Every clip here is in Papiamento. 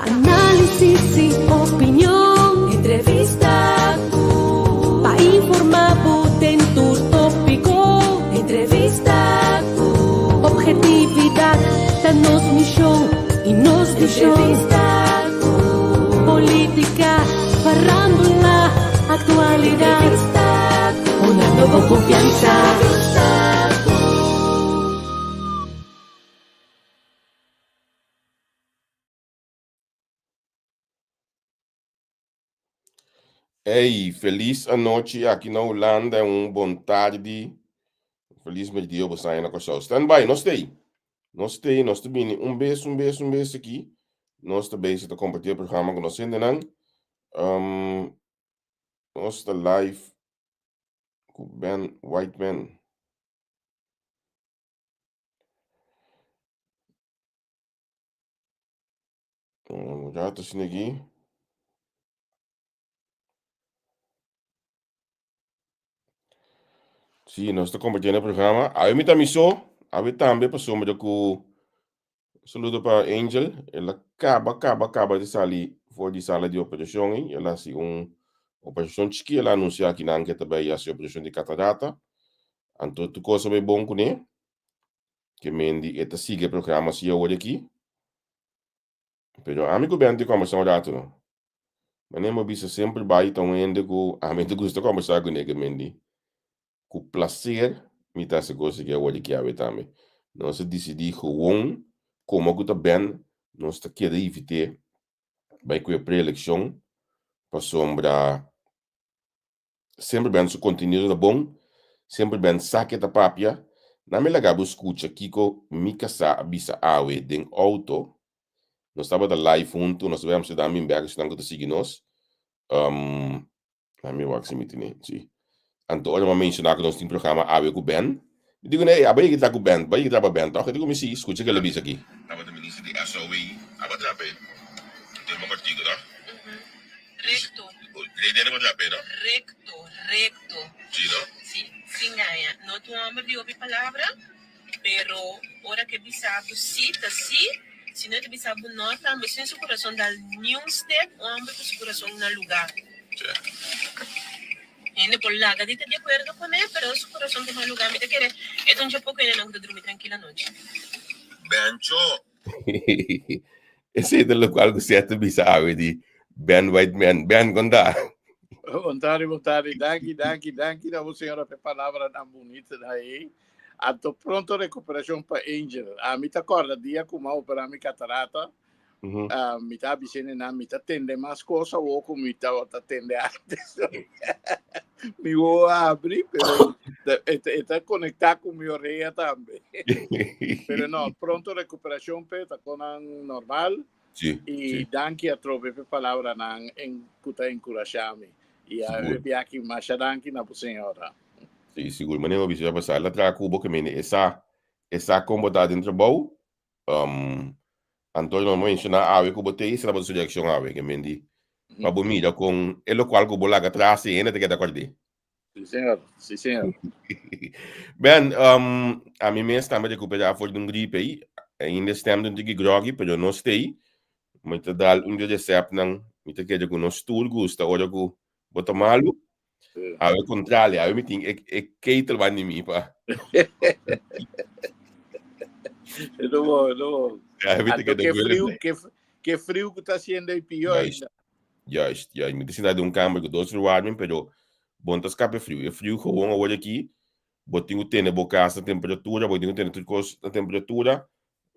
Análisis i opinion. Entrevista ku. Pa informá bo den tur tópiko. Entrevista ku. Objetividat ta nos mishon i nos vishon. Entrevista ku. Polítika, farándula, aktualidat. Entrevista ku. Hunando bo konfiansa. Entrevista ku. Ey, felis anochi aki na Hulanda en un bon tardi. Felis merdia bo sa na Kòrsou. Stand by, nos stay. Nos stay, nos ta bini un bes, un bes, un bes aki. Nos ta bezig ta kompartí e programa ku nos hendenan. Um, nos ta live ku Ben Whiteman. Un rato asina aki. Sí, nos ta compartiendo el programa. Awe mi ta mi so, awe tambe pasobra ku saludo pa Angel. El a kaba, kaba, kaba di sali for di sala di operashon ei. El a hasi un operashon chiki, el a anunsiá kinan ke ta bai hasi operashon di katarata. Anto tur kos a bai bon kuné. Ke men di e ta sigui e programa si awor aki. Pero ami ku Ben tin kombersá un ratu no. Manera mi a bisa semper bai ta un hende ku ami ta gusta kombersá kuné ke men di ku plaser mi ta hasi kos aki awor aki awe tambe. Nos a disidí gewoon komo ku ta Ben nos ta keda invit'é bai ku e preelekshon pasobra Semper Ben su contenido ta bon, semper Ben sa ke ta papia. Na mi laga bo scucha kico mi casá a bisa awe den auto. Nos tabata live hunto, nos ta bai Amsterdam bin bek, esnan cu ta sigui nos. Um, na mi wak si mi tene, si. Anto ora mi a menciona cu nos tin programa awe cu Ben, mi di cu ne, ey, aba yega tra cu Ben, aba yega tra pa Ben toch? E di cu mi si, scucha ke el a bisa aki. Tabata minister di SOW, aba tra p'e, den bo partido toch? Recto. Ley dene bo trape no? Recto, recto. Si no? Si, sin gaña. No ta un homber di hopi palabra, pero ora ke bisa bo si, ta si. Si no e ta bisa bo no, tambe sin su curason dal niun step, un homber cu su curason na luga. Hende por laga di ta di acuerdo cu ne, pero su curason ta na luga. Mi ta kere e ta un dje poco hendenan cu ta drumi trankil anochi. Bencho! Esei ta lokual ku Seth ta bisa awe di Ben Whiteman. Ben, kon ta? Bon tardi, bon tardi. Danki, danki, danki na bo señora p'e palabranan bunita na ei. Anto pronto recuperacion pa Angel. Ami ta corda dia cu m'a opera mi catarata. Ah, mi ta bisende nan, mi ta tende mas cos awo cu mi tabata tende antes. Mi wowo a abri, pero e ta, e ta conecta cu mi orea tambe. Pero no, pronto recuperacion p'e, ta conan normal. Sí, Y sí. danki atrobe p'e palabranan en cu ta encurasha mi. Y a Sigur. biaki masha danki na bo señora. Sí, sigur. Manera bo bisa ya pasá, el a traha cu bo ke mende e sa, e sa con bo ta den trabou. Um, Antonio no menciona awe cu bo te y será su reaccion awe, ke men di, pa bo mira con e locual cu bo laga atrás y hende te keda acordé. Sí, señor. Sí, señor. Ben, um, a mi mes tambe recupera for di un gripe ahí. Ainda stem un tiki groggy, pero no stay. Mi ta dal un di receptnan, mi ta kere cu nos tur gusta ora cu bo ta malu. Awe contrale, awe mi tin e, e ketel ban di mi pa. No bo, no bo. Awe mi ta Anto keda ke duele friu, blij. ke, ke friu ku ta haciendo e pior Juist, ainda. juist, juist. Mi ta sinta den un kamer ku dos verwarming, pero bon ta skapa e friu. E friu gewoon awor aki, bo tin ku tene bo kas na temperatura, bo tin ku tene tur kos na temperatura.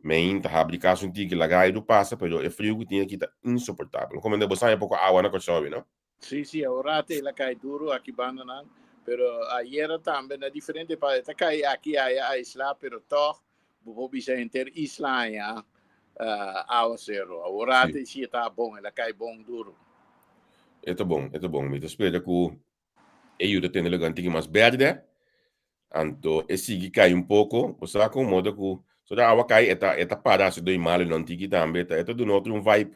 Mijn ta habri kas un tiki, laga airu pasa, pero e friu ku tin aki ta insoportabel. Komo bo sa poko awa na Kòrsou, no? Sí, sí, awor te el a kai duro aki bandanan, pero ayera tambe na diferente parti, ta kai aki aya aislá, pero tog bo por bisa henter isla haña uh, awasero. Awor Sí. te sí ta bon, el a kai bon duro. E ta bon, e ta bon. Mi ta spera ku e yuda tene lugar un tiki mas berde. Anto e sigui kai un poko. Bo sa kon modo ku so awa kai e ta e ta para hasi doi malu nan tiki tambe. E ta e ta duna otro un vibe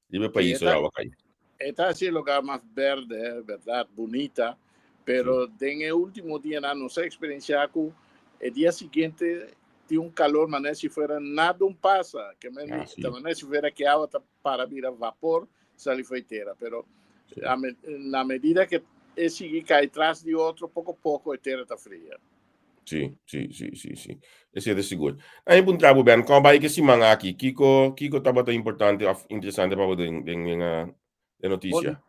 riba e Sí, pais e ora ta awa kai. e ta hasi e lugar mas berde, berdad, bunita, Sí. pero den e ultimo dianan nos a experiencia ku e dia siguiente. Tin un calor manera si fuera nada un pasa, ke men Ah, sí. ta manera si fuera ke awa ta para bira vapor sali foi tera, pero na medida ke e sigui kai tras di otro, poko poko e tera ta fria. Sí, sí, sí, sí, sí. Esei ta sigur. A mi puntra bo, Ben, kon bai ke siman aki? Kiko, kiko tabata importante of interesante pa bo den, den, den, eh, den notisia?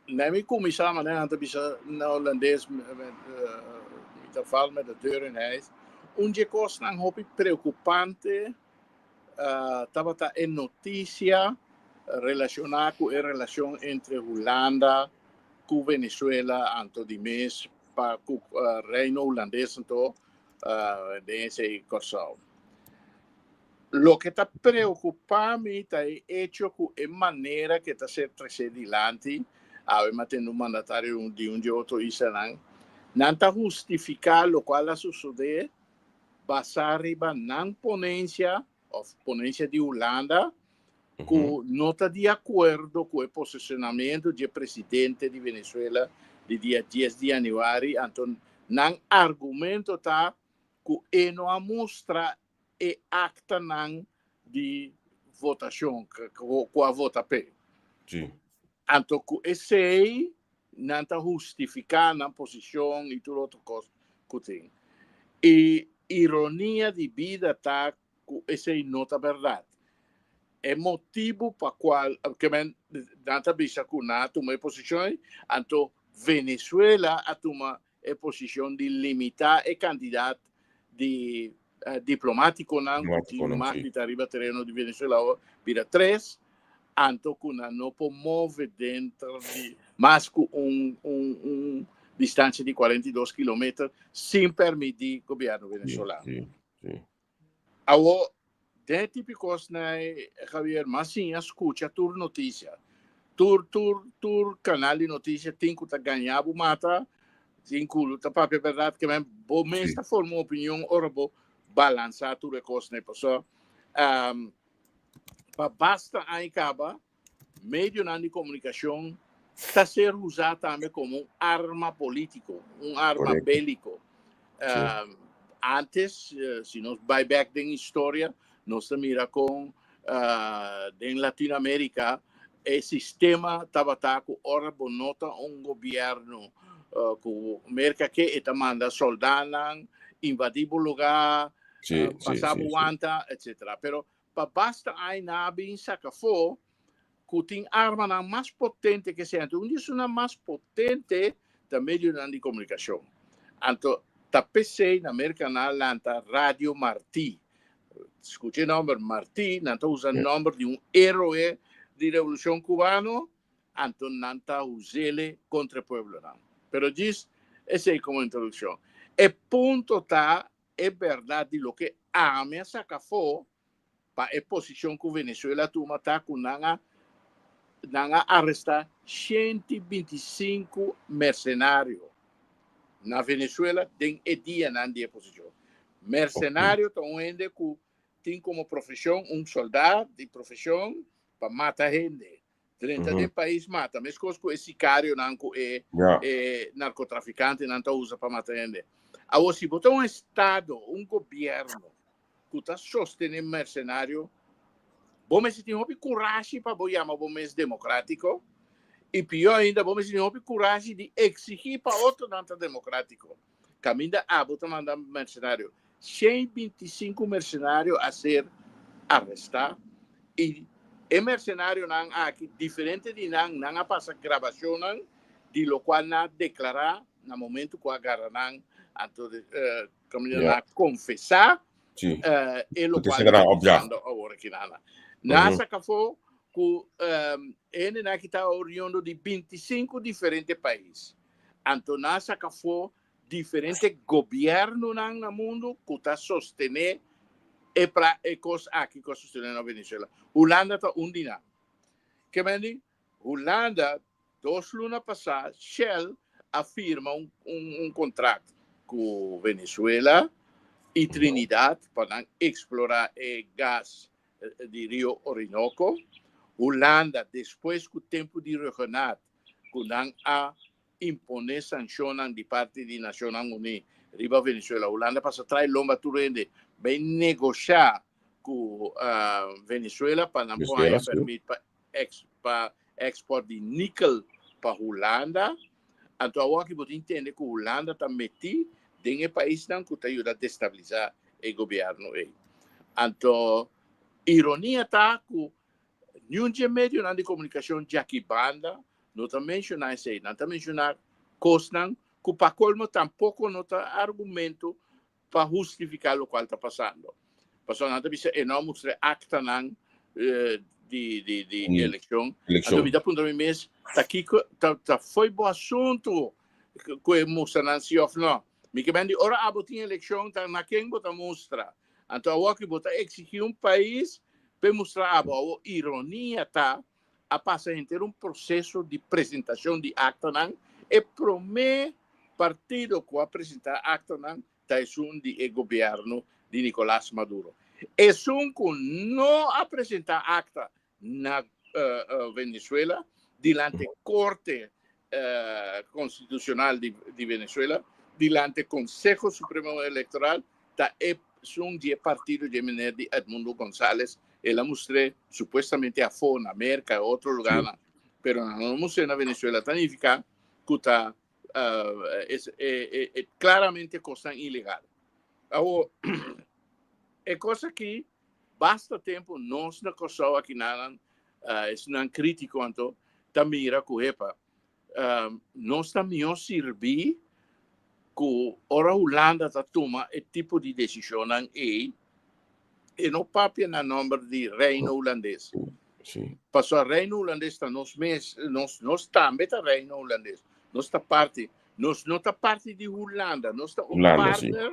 Bon, na mi kuminsá manera nan ta bisa na holandes, mi ta val met de deur in huis. Un dje kosnan hopi preokupante tabata e notisia relashoná ku e relashon entre Hulanda ku Venezuela anto di mes pa ku Reino Hulandes anto den esei Kòrsou. Loke ta preokupá mi ta e echo ku e manera ke ta ser tresé dilanti, awe mi a tende un mandatario di un di otro islanan, nan ta hustifiká lokual a sosodé basá riba nan ponensia òf ponensia di Hulanda ku no ta di akuerdo ku e posisionamentu dje presidente di Venezuela di dia dies di yanüari, anto nan argumento ta ku e no a mustra e aktanan di votashon ku a vota p'e. Anto ku esei nan ta hustifiká nan posishon i tur otro kos ku tin. E ironia di bida ta ku esei no ta bèrdat. E motibu pa kual ke men nan ta bisa ku nan a tuma e posishon ei, anto Venezuela a tuma e posishon di limitá e kantidat di diplomatikonan ku tin mag di ta riba tereno di Venezuela awor bira tres, anto ku nan no por move denter di mas ku un un distansia di 42 kilometer sin pèrmit di gobièrnu venezolano. Awor, den e tipo kosnan ei, Javier, mas siña skucha tur notisia. Tur, tur, tur kanal di notisia tin ku ta gaña bo mata, tin ku ta papia bèrdat, ke men bo mes ta forma un opinion ora bo balansá tur e kosnan ei. Pasobra, pa basta aña kaba, Medionan di komunikashon ta ser usá tambe komo un arma polítiko, un arma béliko. Antes, si nos bai bèk den historia, nos ta mira kon den Latinoamérika e sistema tabata ku ora bo no ta un gobièrnu ku Merka ke, e ta manda sòldánan invadí bo lugá, pasa bo wanta, etcétera. Pero Pa basta ai nan a bin saka afó ku tin armanan mas potente ke esei. Anto un di esunnan mas potente ta medionan di komunikashon. Anto ta p'esei na Merka nan a lanta Radio Martí. Skucha e nòmber Martí, nan ta usa nòmber di un héroe di Revolushon Kubano, anto nan ta us'ele kontra e pueblonan. Pero djis esei komo introdukshon. E punto ta e bèrdat di loke ami a saka afó pa e posishon ku Venezuela a tuma ta ku nan a nan a arestá 125 mersenario na Venezuela den e dianan di e posishon. Mersenario ta un hende ku tin komo profeshon un soldá di profeshon pa mata hende. Drenta den pais mata, meskos ku e sikarionan ku e e narkotrafikantenan ta usa pa mata hende. Awor si bo ta un estado, un gobièrnu ku ta sostené mersenario, bo mester tin hopi kurashi pa bo yama bo mes demokratiko i pió ainda bo mester tin hopi kurashi di eksigí pa otronan ta demokratiko. Kaminda abo ta manda mersenario. 125 mersenario a ser arestá i e mersenarionan aki diferente di nan, nan a pasa grabashonnan di lokual nan a deklará na momentu ku a gara nan, anto kaminda nan a konfesá e lokual nan ta bisando awor aki nan. Nan a saka afó ku e hendenan aki ta oriundo di 25 diferente pais. Anto nan a saka afó diferente gobièrnunan na mundu ku ta sostené e pra e kos aki ku a sostené na Venezuela. Hulanda ta un di nan. Ke men di? Hulanda dos luna pasá Shell a firma un un un kontrakt ku Venezuela i Trinidad pa nan eksplorá e gas di Rio Orinoco. Hulanda despues ku tempu di Rhuggenaath ku nan a imponé sanshonnan di parti di Nashonnan Uní riba Venezuela. Hulanda pasa trae lomba tur hende. bai negoshá ku Venezuela pa nan por haña permit pa ex pa export di nikel pa Hulanda. Anto awor aki bo tin tende ku Hulanda ta metí den e paisnan ku ta yuda destabilisá e gobièrnu ei. Anto ironia ta ku niun dje medionan di komunikashon djaki banda no ta menshoná esei. Nan ta menshoná kosnan ku pa kolmo tampoko no ta argumento pa hustifiká lokual ta pasando. Pasobra nan ta bisa e no a mustra e aktanan di di di elekshon. Anto mi ta puntra mi mes, ta kiko ta ta fo'i bo asuntu ku e mustra nan si òf no? Mi ke men di ora abo tin elekshon ta na ken bo ta mustra? Anto awor ki bo ta eksigí un pais p'e mustra abo. Awor ironia ta a pasa henter un proseso di presentashon di aktanan. E promé partido ku a presentá aktanan ta esun di e gobièrnu di Nicolás Maduro. Esun ku no a presentá akta na Venezuela dilanti Korte Konstitushonal di Venezuela, dilanti Konseho Supremo Elektoral, ta esun di e partido di e meneer di Edmundo González. El a mustr'é supuestamente afó na Merka i otro lugarnan, pero nan no mustr'é na Venezuela. Ta nifiká ku ta klaramente kosnan ilegal. Awor, e kos aki basta tempu nos na Kòrsou akinanan, esnan krítiko anto, ta mira ku epa, nos ta mihó sirbí ku ora Hulanda ta tuma e tipo di desishonnan ei, e no papia na nòmber di Reino Hulandes. Pasobra Reino Hulandes ta nos mes, nos, nos tambe ta Reino Hulandes. Nos ta parti, nos no ta parti di Hulanda, nos ta un partner,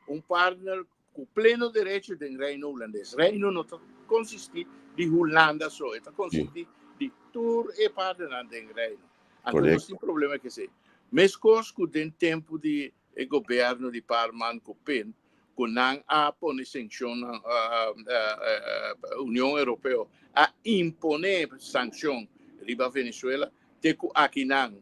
un partner ku pleno derecho den Reino Hulandes. Reino no ta konsistí di Hulanda so, e ta konsistí di tur e partenan den Reino. Anto nos tin problema ku esei. Meskos ku den tempu di e gobièrnu di Parman ku Pin, ku nan a pone sanshonnan, Union Europeo a imponé sanshon riba Venezuela, te ku akinan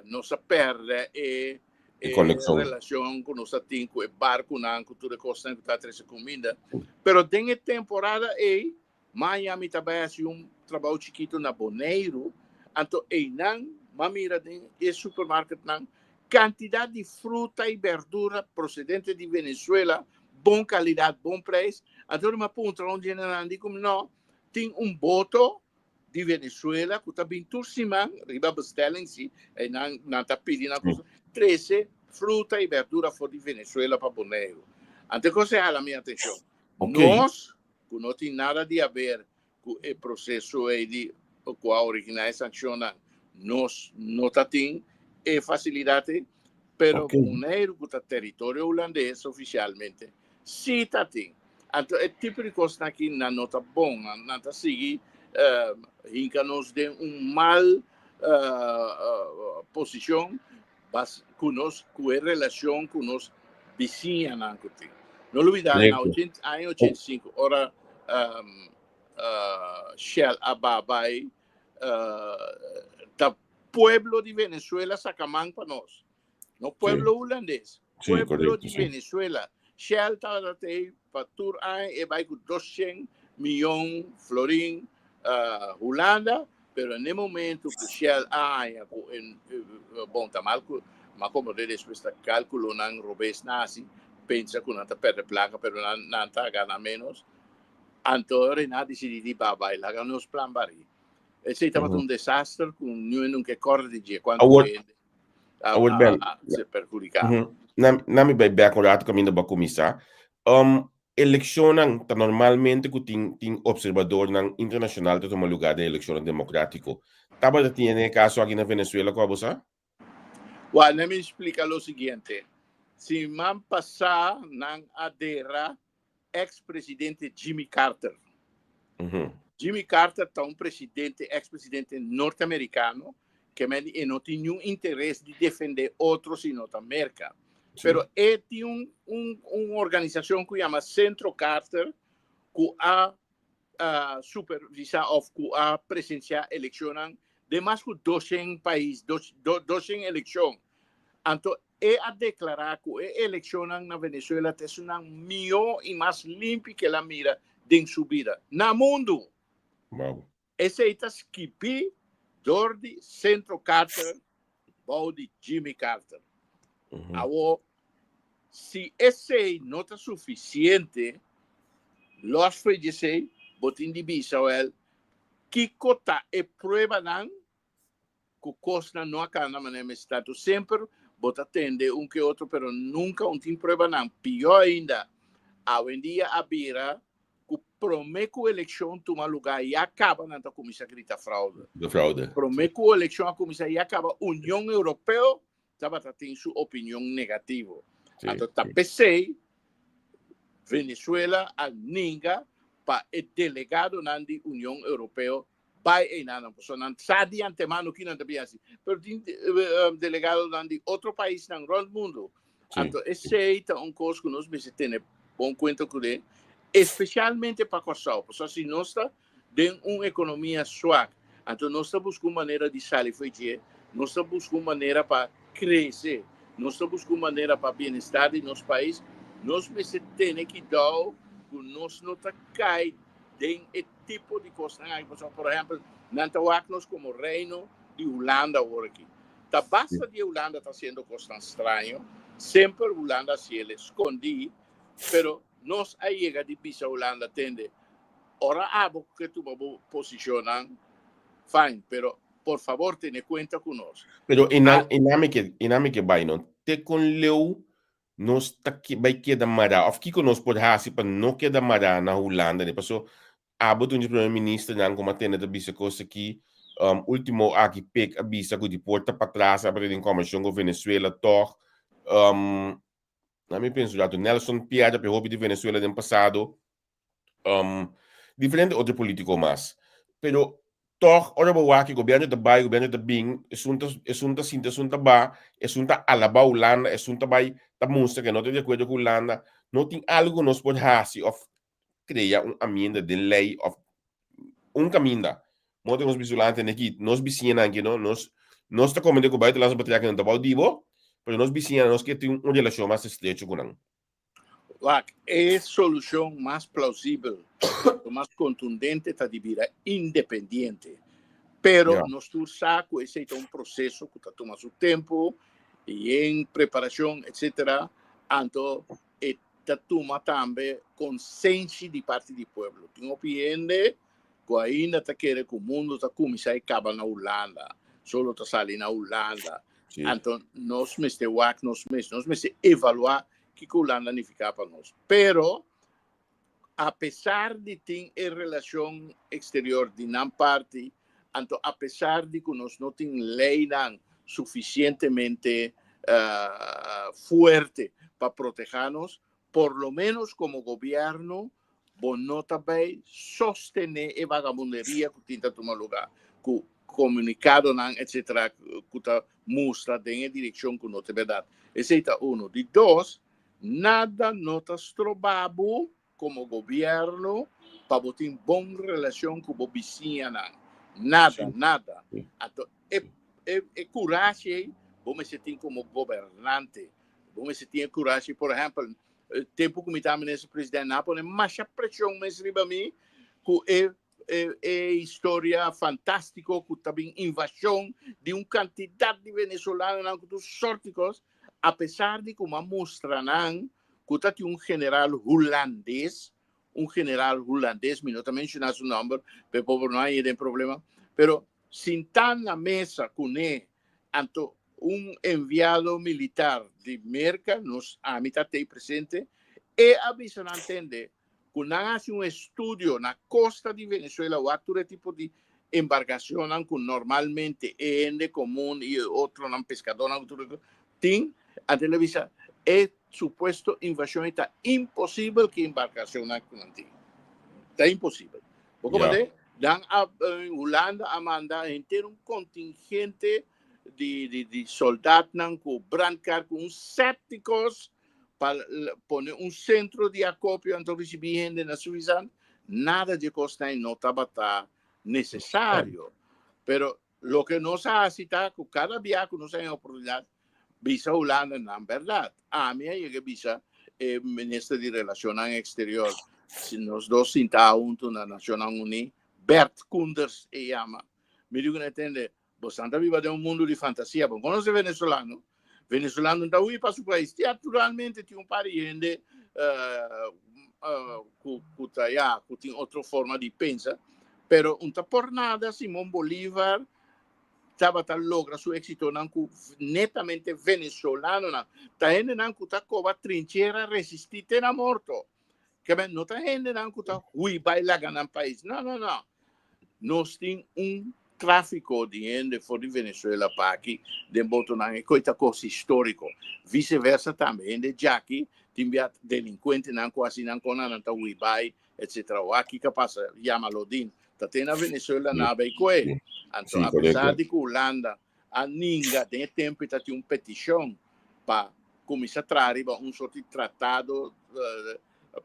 nos a pèrdè e E konekshon. relashon ku nos a tin ku e barkunan, ku tur e kosnan ku ta trese kuminda. Pero den e temporada ei, maña mi ta bai hasi un trabou chikitu na Boneiru, anto einan m'a mira den e supermarketnan kantidat di fruta i berdura prosedente di Venezuela, bon kalidat, bon preis. Anto mi a puntra un di nan, di ku no, tin un boto di Venezuela ku ta bin tur siman riba bestelling si e nan nan ta pidi nan cosa trese fruta i berdura for di Venezuela pa Boneiru. Anto e cosa e hala mi atenshon. Nos ku no tin nada di haber ku e proseso ei di ku a originá e sankshonnan, nos no ta tin e fasilidat ei, pero Boneiru ku ta teritorio hulandes ofisialmente Sí ta tin. Anto e tipo di kosnan aki nan no ta bon. Nan ta sigui hinka nos den un mal posishon bas ku nos ku e relashon ku nos bisiñanan ku tin. No lubida na aña 85 ora Shell a ba bai ta pueblo di Venezuela saka man pa nos. No pueblo hulandes, pueblo di Venezuela. Shell tabata tei pa tur aña e bai ku 200 miyon florin Hulanda, pero n'e momento ku Shell a haña ku e bon ta mal ku m'a komprondé despues ta kalkulonan robes nan hasi, pensa ku nan ta pèrdè plaka pero nan nan ta gana ménos, anto Renat disidí di ba bai laga nos plan barí. Esei tabata un desaster ku niun nunka e kòrda di dje kuantu hende Awor Ben, ser perhudiká. Na mi bai bek un ratu kaminda bo a kuminsá. Elekshonnan ta normalmente ku tin tin opservadornan internashonal ta tuma lugá den elekshonnan demokratiko. Tabata tin e kaso aki na Venezuela ku abo sa? Wak, na mi splika lo siguiente. Siman pasá nan a dera ex presidente Jimmy Carter. Jimmy Carter ta un presidente, ex presidente norteamericano, ke men e no tin niun interes di defende otro sino ta Merca. Pero e tin un, un, un organisacion ku yama Centro Carter, ku a uh, supervisa of ku a presencia eleccionnan den mas ku 200 pais, 200 eleccion. Anto e a deklará ku e elekshonnan na Venezuela ta esunnan mihó i mas limpi ku el a mira den su bida na mundu. Wow. Esei ta skibí dor di Centro Carter bou di Jimmy Carter. Awor, si esei no ta sufisiente, lòs for di esei, bo tin di bisa wèl kiko ta e pruebanan ku kosnan no a kana manera mester ta. Tu semper bo ta tende un ke otro, pero nunka un tin pruebanan. Pió ainda, awendia a bira ku promé ku elekshon tuma lugá ya kaba nan ta kuminsá grita fraude. De fraude. Promé ku elekshon a kuminsá ya kaba Union Europeo tabata tin su opinion negativo. Anto ta p'esei Venezuela a ninga pa e delegadonan di Union Europeo bai einanan, pasobra nan sa di antemano ki nan ta bin hasi. Pero tin delegadonan di otro paisnan rònt mundu. Anto esei ta un kos ku nos mester tene bon kuenta kuné, espesialmente pa Kòrsou, pasobra si nos ta den un ekonomia swak, anto nos ta buska un manera di sali fo'i dje, nos ta buska un manera pa krese, nos ta buska un manera pa bienestar di nos pais, nos mester tene kidou ku nos no ta kai den e tipo di kosnan aki. Pasobra, por ehèmpel, nan ta wak nos komo Reino di Hulanda awor aki. Ta basta di e Hulanda ta hasiendo kosnan straño, semper Hulanda hasi el skondí, pero nos a yega di bisa Hulanda, tende, ora abo ke tuma bo posishonnan, fine, pero por fabor tene kuenta ku nos. Pero einan, einan mi ke, einan mi ke bai no. Te kon leu nos ta bai keda mará òf kiko nos por hasi pa no keda mará na Hulanda ni? Paso abo ta un di e prome ministernan ku m'a tende ta bisa kos aki. Ultimo aki Pik a bisa ku di por ta patras a den kòmbershon ku Venezuela tòg. Na mi pensa un ratu Nelson Piedra pa e hopi di Venezuela den pasado. Diferente otro politico mas. Pero toch ora bo wak gobierno ta bai, gobierno ta bin, esun ta, esun ta sinta, esun ta ba, esun ta alaba Hulanda, esun ta bai ta mustra ke no ta di akuerdo ku Hulanda. No tin algo ku nos por hasi of krea un amienda den lei of un kaminda. Moda nos bisa Hulanda tene aki, nos bisiñanan aki no, nos nos ta komende ku buitenlandse betrekking nan ta bou di bo, pero nos bisiñanan nos ke tin un relashon mas estrecho ku nan. Wak, e solushon mas plausibel, mas kontundente ta di bira independiente. Pero nos tur sa ku esei ta un proseso ku ta tuma su tempu i en preparashon etsetera. Anto e ta tuma tambe konsenshi di parti di pueblo. Tin hopi hende ku ainda ta kere ku mundu ta kuminsá i kaba na Hulanda, solo ta sali na Hulanda. Anto nos mester wak nos mes, nos mester evaluá kiko Hulanda nifiká pa nos. Pero apesar di tin e relashon eksterior di nan parti, anto apesar di ku nos no tin leinan sufisientemente fuerte pa protehá nos, por lo menos komo gobièrnu bo no ta bay sostene e vagabunderia cu tin ta tuma lugar, cu comunicadonan etcetera cu ta mustra den e direccion cu no ta berdad. Esey ta uno. Di dos, nada no ta stroba bo como gobierno pa bo tin bon relacion cu bo bisiñanan. Nada, nada. Anto e e e curashi ey bo mester tin como gobernante. Bo mester tin e curashi, por ehempel, Tempu ku mi ta minister president nan a pone masha preshon mes riba mi ku e e e historia fantástiko ku ta bin invashon di un kantidat di venezolanonan ku tur sort di kos, apesar di ku mi a mustra nan ku ta tin un general hulandes, un general hulandes, mi no ta menshoná su nòmber pa e pober no haña den problema, pero sintá na mesa kuné Anto un enviado militar di Merca, nos ami ta tei presente, e a bisa nan tende cu nan a haci un estudio na costa di Venezuela wak tur e tipo di embarcacionnan cu normalmente e hende comun y e otronan pescadornan cu tur tin, anto el a bisa e supuesto invasion ei ta imposibel cu e embarcacionnan cu nan tin. Ta imposibel. Bo comprende? Dan a, Hulanda a manda henter un contingente di, di, di soldaatnan cu brandkar, cu un set di cos pa pone un centro di acopio anto ricibi hende na Suffisant. Nada di e cosnan no tabata necesario. Pero loke nos a haci ta cu cada bia cu nos a haña oportunidad, Bisa Hulanda nan bèrdat. Ami a yega bisa e minister di Relashonnan Eksterior, si nos dos sintá huntu na Nashonnan Uní, Bert Koenders e yama. Mi di ku nan, Tende, bosan ta biba den un mundu di fantasia. Bo konosé venezolano? Venezolano no ta hui pa su pais. Naturalmente tin un par di hende ku ta ya, ku tin otro forma di pensa, pero un ta por nada Simón Bolívar tabata logra su éxitonan ku netamente venezolanonan. Ta hendenan ku ta koba trinchera resistí te na morto. Ke men no ta hendenan ku ta hui bai laga nan pais. No, no, no. Nos tin un tráfiko di hende for di Venezuela pa aki den botonan e koi ta kos históriko. Viseversa tambe, hende djaki tin bia delinkuentenan ku hasi nan kona nan ta hui bai etcetera. Wak kiko a pasa, yama Lodin. Ta te na Venezuela na bay koe. Anto Sí, a pesar correcto. di ku Hulanda a ninga den e tempo ta tin un peticion pa cuminsa traha riba un soort di tratado eh,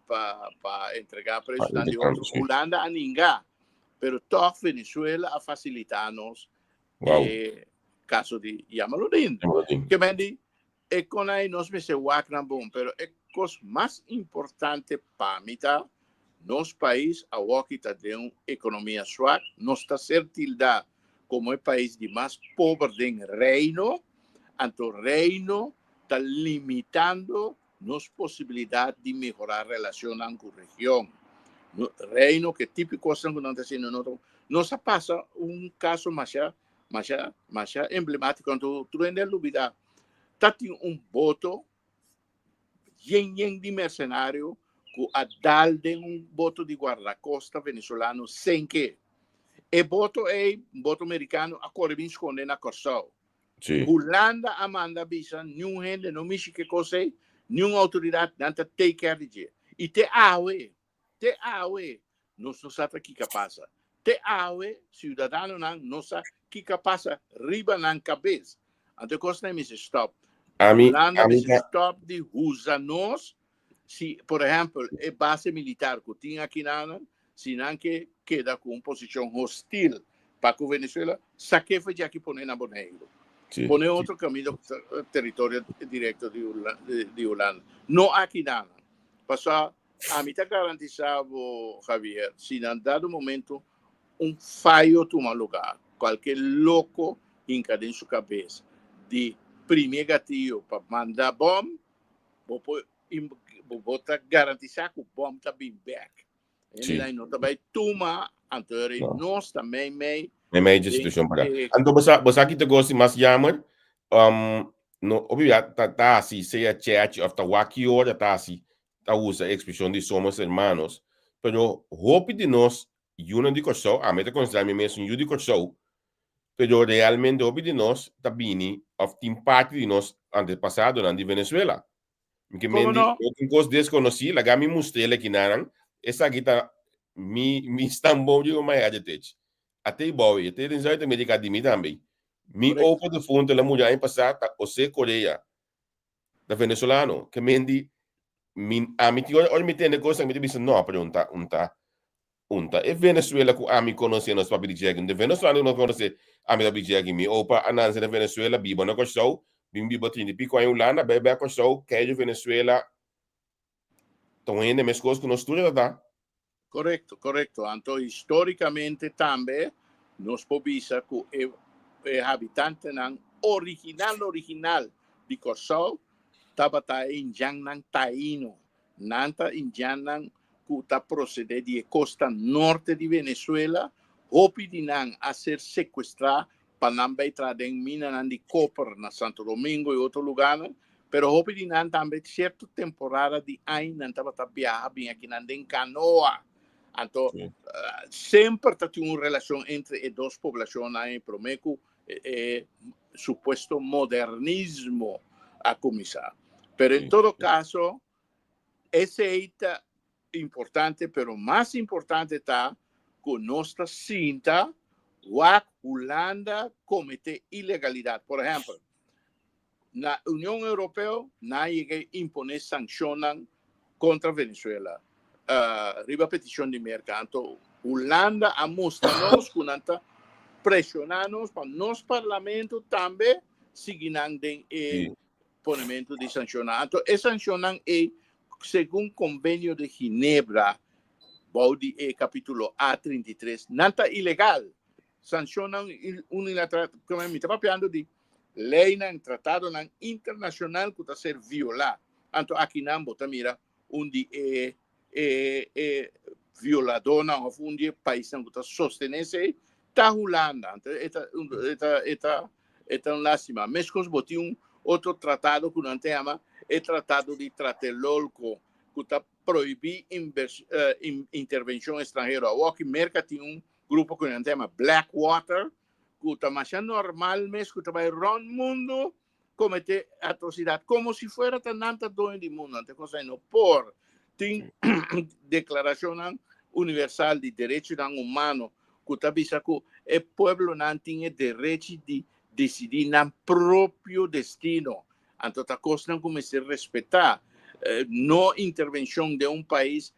pa pa entrega Pa presonan di intercambio, otro. sí. Hulanda a ninga, pero toch Venezuela a facilita nos Wow. e caso di Yamaludin. Yamaludin. Ke men di E kon ei nos mester wak nan bon, pero e kos mas importante pa mi ta, nos pais awoki ta den un ekonomia swak, nos ta ser tildá komo e pais di mas pober den Reino, anto Reino ta limitando nos posibilidat di mehorá relashonnan ku region. Reino ku e tipo di kosnan ku nan ta hasiendo no ta bon. Nos a pasa un kaso masha Masha, masha emblemátiko, anto tur hende a lubidá. Ta tin un boto yen yen di mercenario ku a dal den un boto di guardacosta venezolano senke. E boto ei, un boto merikano, a kore bin skonde na Kòrsou. Sí. Hulanda a manda bisa niun hende no mishi ke kos ei, niun outoridat, nan ta take care di dje. I te awe, Te awe nos no sa ta kiko a pasa. Te awe siudadanonan no sa kiko a pasa riba nan kabes. Anto e kosnan ei mester stòp. Ami, Hulanda ami mester ta, stòp di usa nos. Si, por ehèmpel, e base militar ku tin akinanan, si nan ke keda ku un posishon hostil pa ku Venezuela, sak'é for djaki pone na Boneiru. sí, Pone otro kaminda ku ta teritorio direkto di di Hulanda. No akinanan. Pasobra Ami ta garantisa bo, Javier, si na dado momento un fayo tuma lugar, cualke loco hinca den su cabes di primi e gatillo pa manda bom, bo por bo ta garantisa cu bom ta bin bek. Sí. Hende no ta bay tuma, anto No. nos ta mei mei Mei mei dje den situacion para. e Anto bo sa, bo sa ki ta gosi mas jammer? Um, no, obi ya ta, ta hasi sea chechi of ta wak ki ora ta hasi ta usa e ekspreshon di somos hermanos, pero hopi di nos yunan di Kòrsou, ami ta konsiderá mi mes un yu di Kòrsou, pero realmente hopi di nos ta bini òf tin parti di nos antepasadonan di Venezuela. Mi ke Komo men di, no? no tin kos deskonosí, laga mi mustr'el akinanan, esaki ta mi mi stambon di my heritage. Atei bou ei, atei den Zuid-Amerika di mi tambe. Mi Korekto. opa defuntu el a muri aña pasá ta José Correa. Ta venezolano. Ke men di, mi, ami tin ora, ora mi tende kosnan mi ta bisa no, pero un ta, un ta, un ta e Venezuela ku ami konosé nos papia di djeki. Un ta e venezolano ku nos konosé, ami ta papia di djeki. Mi opa a nanse na Venezuela, biba na Kòrsou, bin biba trinta i piko aña Hulanda, bai bek Kòrsou, kei di Venezuela. Ta un hende meskos ku nos tur ta ta. Korekto, korekto. Anto histórikamente tambe nos por bisa ku e e habitantenan original original di Kòrsou tabata e indjannan taino. Nan ta indjannan ku ta prosedé di e kosta norte di Venezuela. Hopi di nan a ser sekuestrá pa nan bai traha den minanan di koper na Santo Domingo i otro lugánan, pero hopi di nan tambe sierto temporada di aña nan tabata biaha bin akinan den kanoa. Anto semper ta tin un relashon entre e dos poblashonnan ei promé ku e supuesto modernismo a kuminsá. Pero en todo kaso esei ta importante, pero mas importante ta ku nos ta sinta wak Hulanda kometé ilegalidat. Por ehèmpel, na Union Europeo nan a yega imponé sankshonnan kontra Venezuela riba petishon di Merka. Anto Hulanda a mustra nos ku nan ta preshoná nos pa nos parlamento tambe sigui nan den e. ponementu di sanshonnan. Anto e sanshonnan ei, segun Konvenio di Ginebra, bou di e kapítulo A 33, nan ta ilegal. Sanshonnan unilateral, komo mi ta papiando di leinan, tratadonan internashonal ku ta ser violá. Anto akinan bo ta mira un di e e e violadónan òf un di e paisnan ku ta sostené esei ta Hulanda. Anto e ta e ta e ta e ta un lástima. Meskos bo tin un otro tratado ku nan ta yama e Tratado di Tlatelolco ku ta prohibí intervenshon estranhero. Awoki Merka tin un grupo ku nan ta yama Blackwater ku ta masha normal mes ku ta bai rònt mundu kometé atrosidat komo si fuera ta nan ta doño di mundu. Anto e kos ei no por. Tin deklarashonnan universal di derechonan humano ku ta bisa ku e pueblonan tin e derechi di disidí nan propio destino. Anto ta kosnan ku mester respetá. No intervenshon den un pais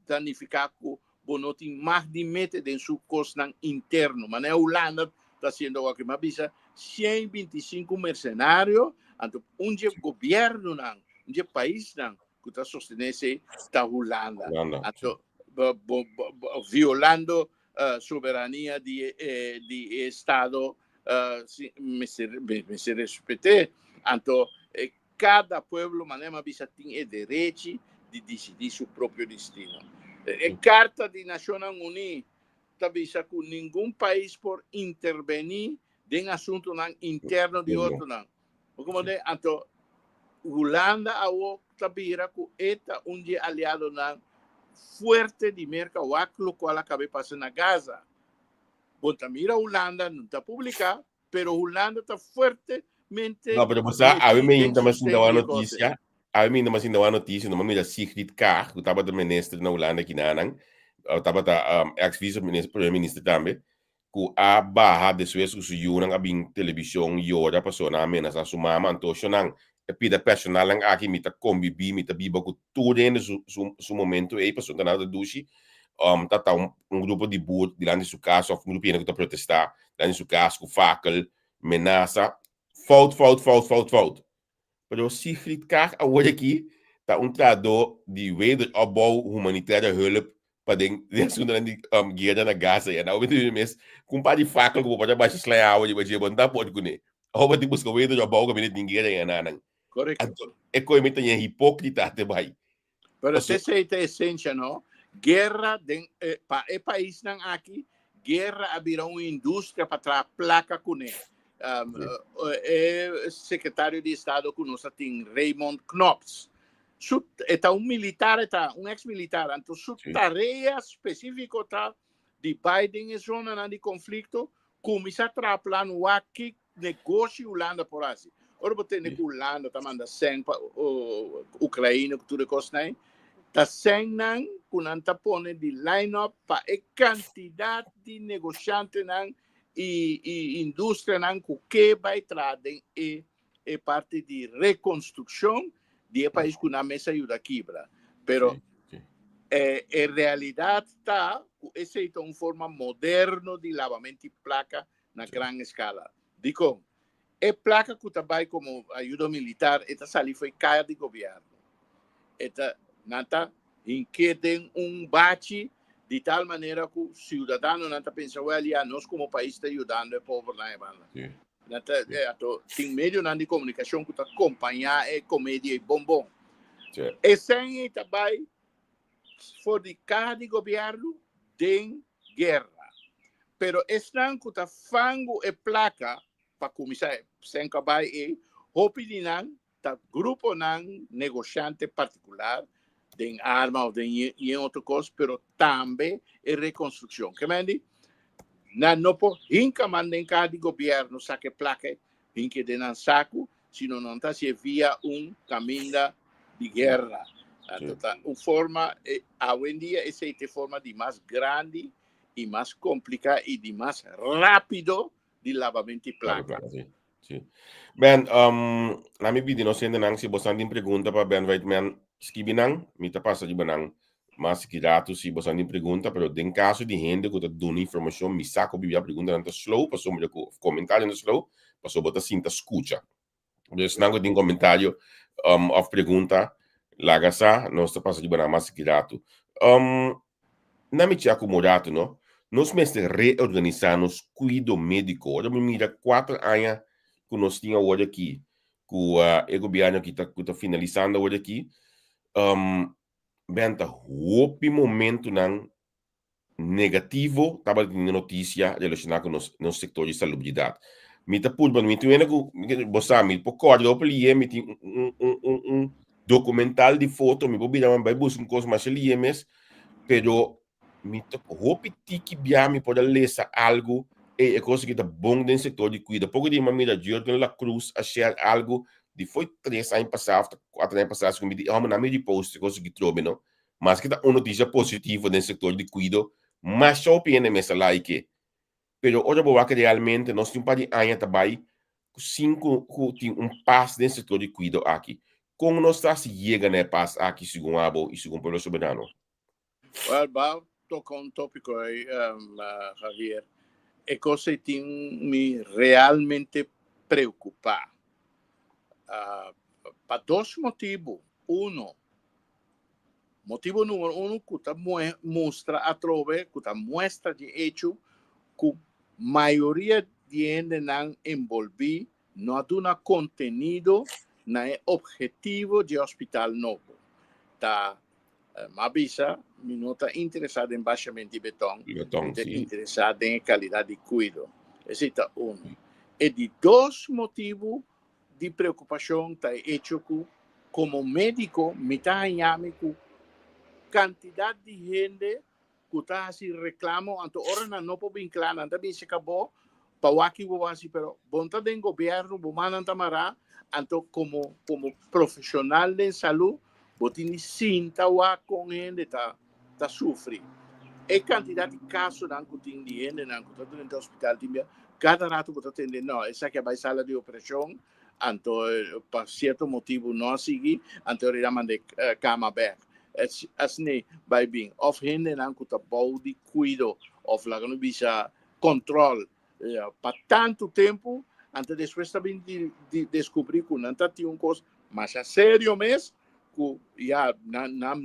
ta nifiká ku bo no tin mag di mete den su kosnan interno. Manera Hulanda ta hasiendo awor. Mi a bisa 125 mercenario, anto un dje gobiernonan, un dje paisnan ku ta sostené esei ta Hulanda. Hulanda. Anto bo, bo, bo, bo, violando uh, soberania di, eh, di estado uh, si, mester, mester respet'é. Anto eh, Kada pueblo, manera mi a bisa, tin e derechi di disidí su propio destino. E Karta di Nashonnan Uní ta bisa ku ningun pais por intervení den asuntunan interno di otronan. Bo komprendé? Anto, Hulanda awor ta bira ku e ta un di e aliadonan fuerte di Merka, wak lokual a kaba e pasa na Gaza. Bo ta mira Hulanda no ta publiká, Pero Hulanda ta fuertemente No, pero bosa, awe metí me den inta mas sosten inda di e kos ei. noticia, awe me inta mas inda noticia, no mira Sigrid Kaag, ku tabata minister na Hulanda kinanan, tabata um, ex vice minister, premier minister tambe, ku a baha despues ku su yunan a bin televishon yora pasobra nan a menasa su mama, anto shonan e pida personalnan aki mi ta konbibí, mi ta biba ku tur hende su su su momento ei pasobra nan ta dushi, um, ta ta un, un grupo di boer dilanti su kas of un grupo di hende ku ta protestá dilanti su kas ku fakel, menasa, fout, fout, fout, fout, fout. Pero Sigrid Kaag awor aki ta un trahadó di wederopbouw humanitaire hulp pa den den asuntonan di um, guera na Gaza. Ya, nou mi mes ku un par di fakel ku bo por a basha slai awa riba dje, bo no ta por kuné. Awor bo tin buska wederopbouw kaminda tin guera ya nanan. Correcto. Anto, e koe mi ta ña hipókrita te bai. Pero Paso- esei ta esencia, no? Guerra den, eh, pa e paisnan aki, guerra a bira un industria pa traha placa kuné. Um, eh, e secretario di Estado ku nos a tin, Raymond Knops, su, e ta un militar, e ta un ex-militar, anto su Sí. tarea specífico ta di bai den e zonanan di conflicto, kuminsá traha plan wak ki negoshi Hulanda por hasi. Ora bo tende ku Hulanda ta manda sèn pa Ukraina ku tur e kosnan ei, ta sènnan ku nan ta pone di line up pa e kantidat di negoshantenan i i industrianan ku ke bai traha den e e parti di rekonstrukshon di e pais ku nan mes a yuda kibra. Pero e e realidat ta ku esei ta un forma moderno di labamento di plaka na gran eskala. Dikon? E plaka ku ta bai komo ayudo militar e ta sali for e kaya di gobièrnu. E ta, nan ta hink'é den un bachi di tal manera ku siudadanonan ta pensa, wèl ya, nos komo pais ta yudando e pobernan e banda. Nan ta, anto tin medionan di komunikashon ku ta kompañá e komedia ei bon bon. E sèn ei ta bai for di kaha di gobièrnu den guerra. Pero esnan ku ta fangu e plaka pa kuminsá e sèn ku a bai ei, hopi di nan ta gruponan negoshante partikular den arma òf den yen otro kos, pero tambe e rekonstrukshon. Ke men di? Nan no por hinka man den kaha di gobièrnu saka e plaka ei, hinka e den nan saku, sino nan ta hasié via un kaminda di guerra. Anto ta un forma, awendia esei ta e forma di mas grandi i mas kompliká i di mas rápido di labamento di plaka. Sí, sí. Ben, um, na mi pidi nos hendenan, si bosan tin pregunta pa Ben Whiteman, skibi nan, mi ta pasa riba nan mas ki ratu si bosan tin pregunta, pero den kaso di hende ku ta duna informashon, mi sa ku bibia preguntanan ta slow, pasobra ku komentarionan ta slow, pasobra bo ta sinta skucha. Dus nan ku tin komentario um, of pregunta, laga sa, nos ta pasa riba nan mas ki ratu. Um, na mi chia ku ratu, no? Nos mester reorganisá nos kuido médiko. Ora mi mira 4 aña ku nos tin awor aki, ku e gobièrnu ku ta finalisando awor aki, benta hopi momentonan negativo tabatin notisia relashoná ku nos sektor di salubridat. Mi ta purba, mi tin ku bo sa, mi por kòrda hopi lié, mi tin un dokumental di foto, mi por bira bai buska un kos mas lié mes, pero mi ta hopi tiki bia mi por lesa algu e kos ku ta bon den sektor di kuido. Poko dia mi mira Jurgen La Cruz a share algu di foi 3 aña pasá, 4 aña pasá, ku mi di, oh, mi repost kos ku trobe, no? Mas ku ta un notisia positivo den sektor di kuido, mas hopi hende mes a like. Pero ora bo wak realmente, nos tin un par di aña ta bai sin ku tin un pas den sektor di kuido aki. Kon nos ta yega na e pas aki, segun abo i segun Pueblo Soberano? Well, b'a toka un tópiko ei, Javier. E kos tin mi realmente preokupá. Pa dos motibu. Uno, motibu number 1 ku ta mustra atrobe, ku ta muestra di echo ku mayoria di hendenan envolví no a duna kontenido na e ophetivo di hospital nobo. Ta m'a bisa, mi no ta interesá den bashamentu di beton, Beton, mi ta interesá den kalidat di kuido. Esei ta un. E di dos motibu di preokupashon ta e echo ku komo médiko mi ta hañami ku kantidat di hende ku ta hasi reklamo, anto ora nan no por bin kla, nan ta bin serka bo pa wak bo hasi, pero bo ta den gobièrnu, bo mannan ta mará, anto komo profeshonal den salú bo tin di sinta wak kon hende ta sufri. E kantidat di kasonan ku tin di hendenan ku ta den hospital tin bia, kada ratu bo ta tende, no, esaki a bai sala di operashon, anto pa sierto motibu no a sigui, anto a mand'é kama bèk. Asina bai bin. Òf hendenan ku ta bou di kuido, òf laga nos bisa kòntròl pa tantu tempu, anto despues ta bin di deskubrí ku nan ta tin un kos mas serio mes, ku ya nan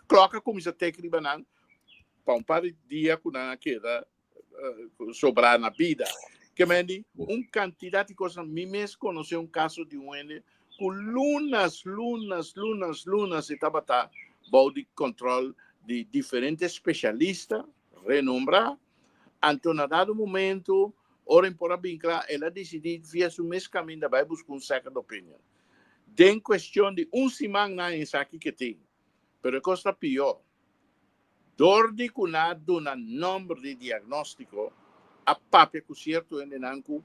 klok a kuminsá tek riba nan pa un par di dia ku nan a keda sobrá na bida. Ke men di, un kantidat di kos. Mi mes konosé un kaso di un hende ku lunas, lunas, lunas, lunas e tabata bou di kòntròl di diferente spesialista renombrá. Anto na dado momento, ora por a bin kla, el a disidí via su mes kaminda bai buska un second opinion. Den kuestion di un siman nan esaki ke tin. Pero e kos ta pió. Dor di ku nan a duna nòmber di diagnóstiko, a papia ku sierto hendenan ku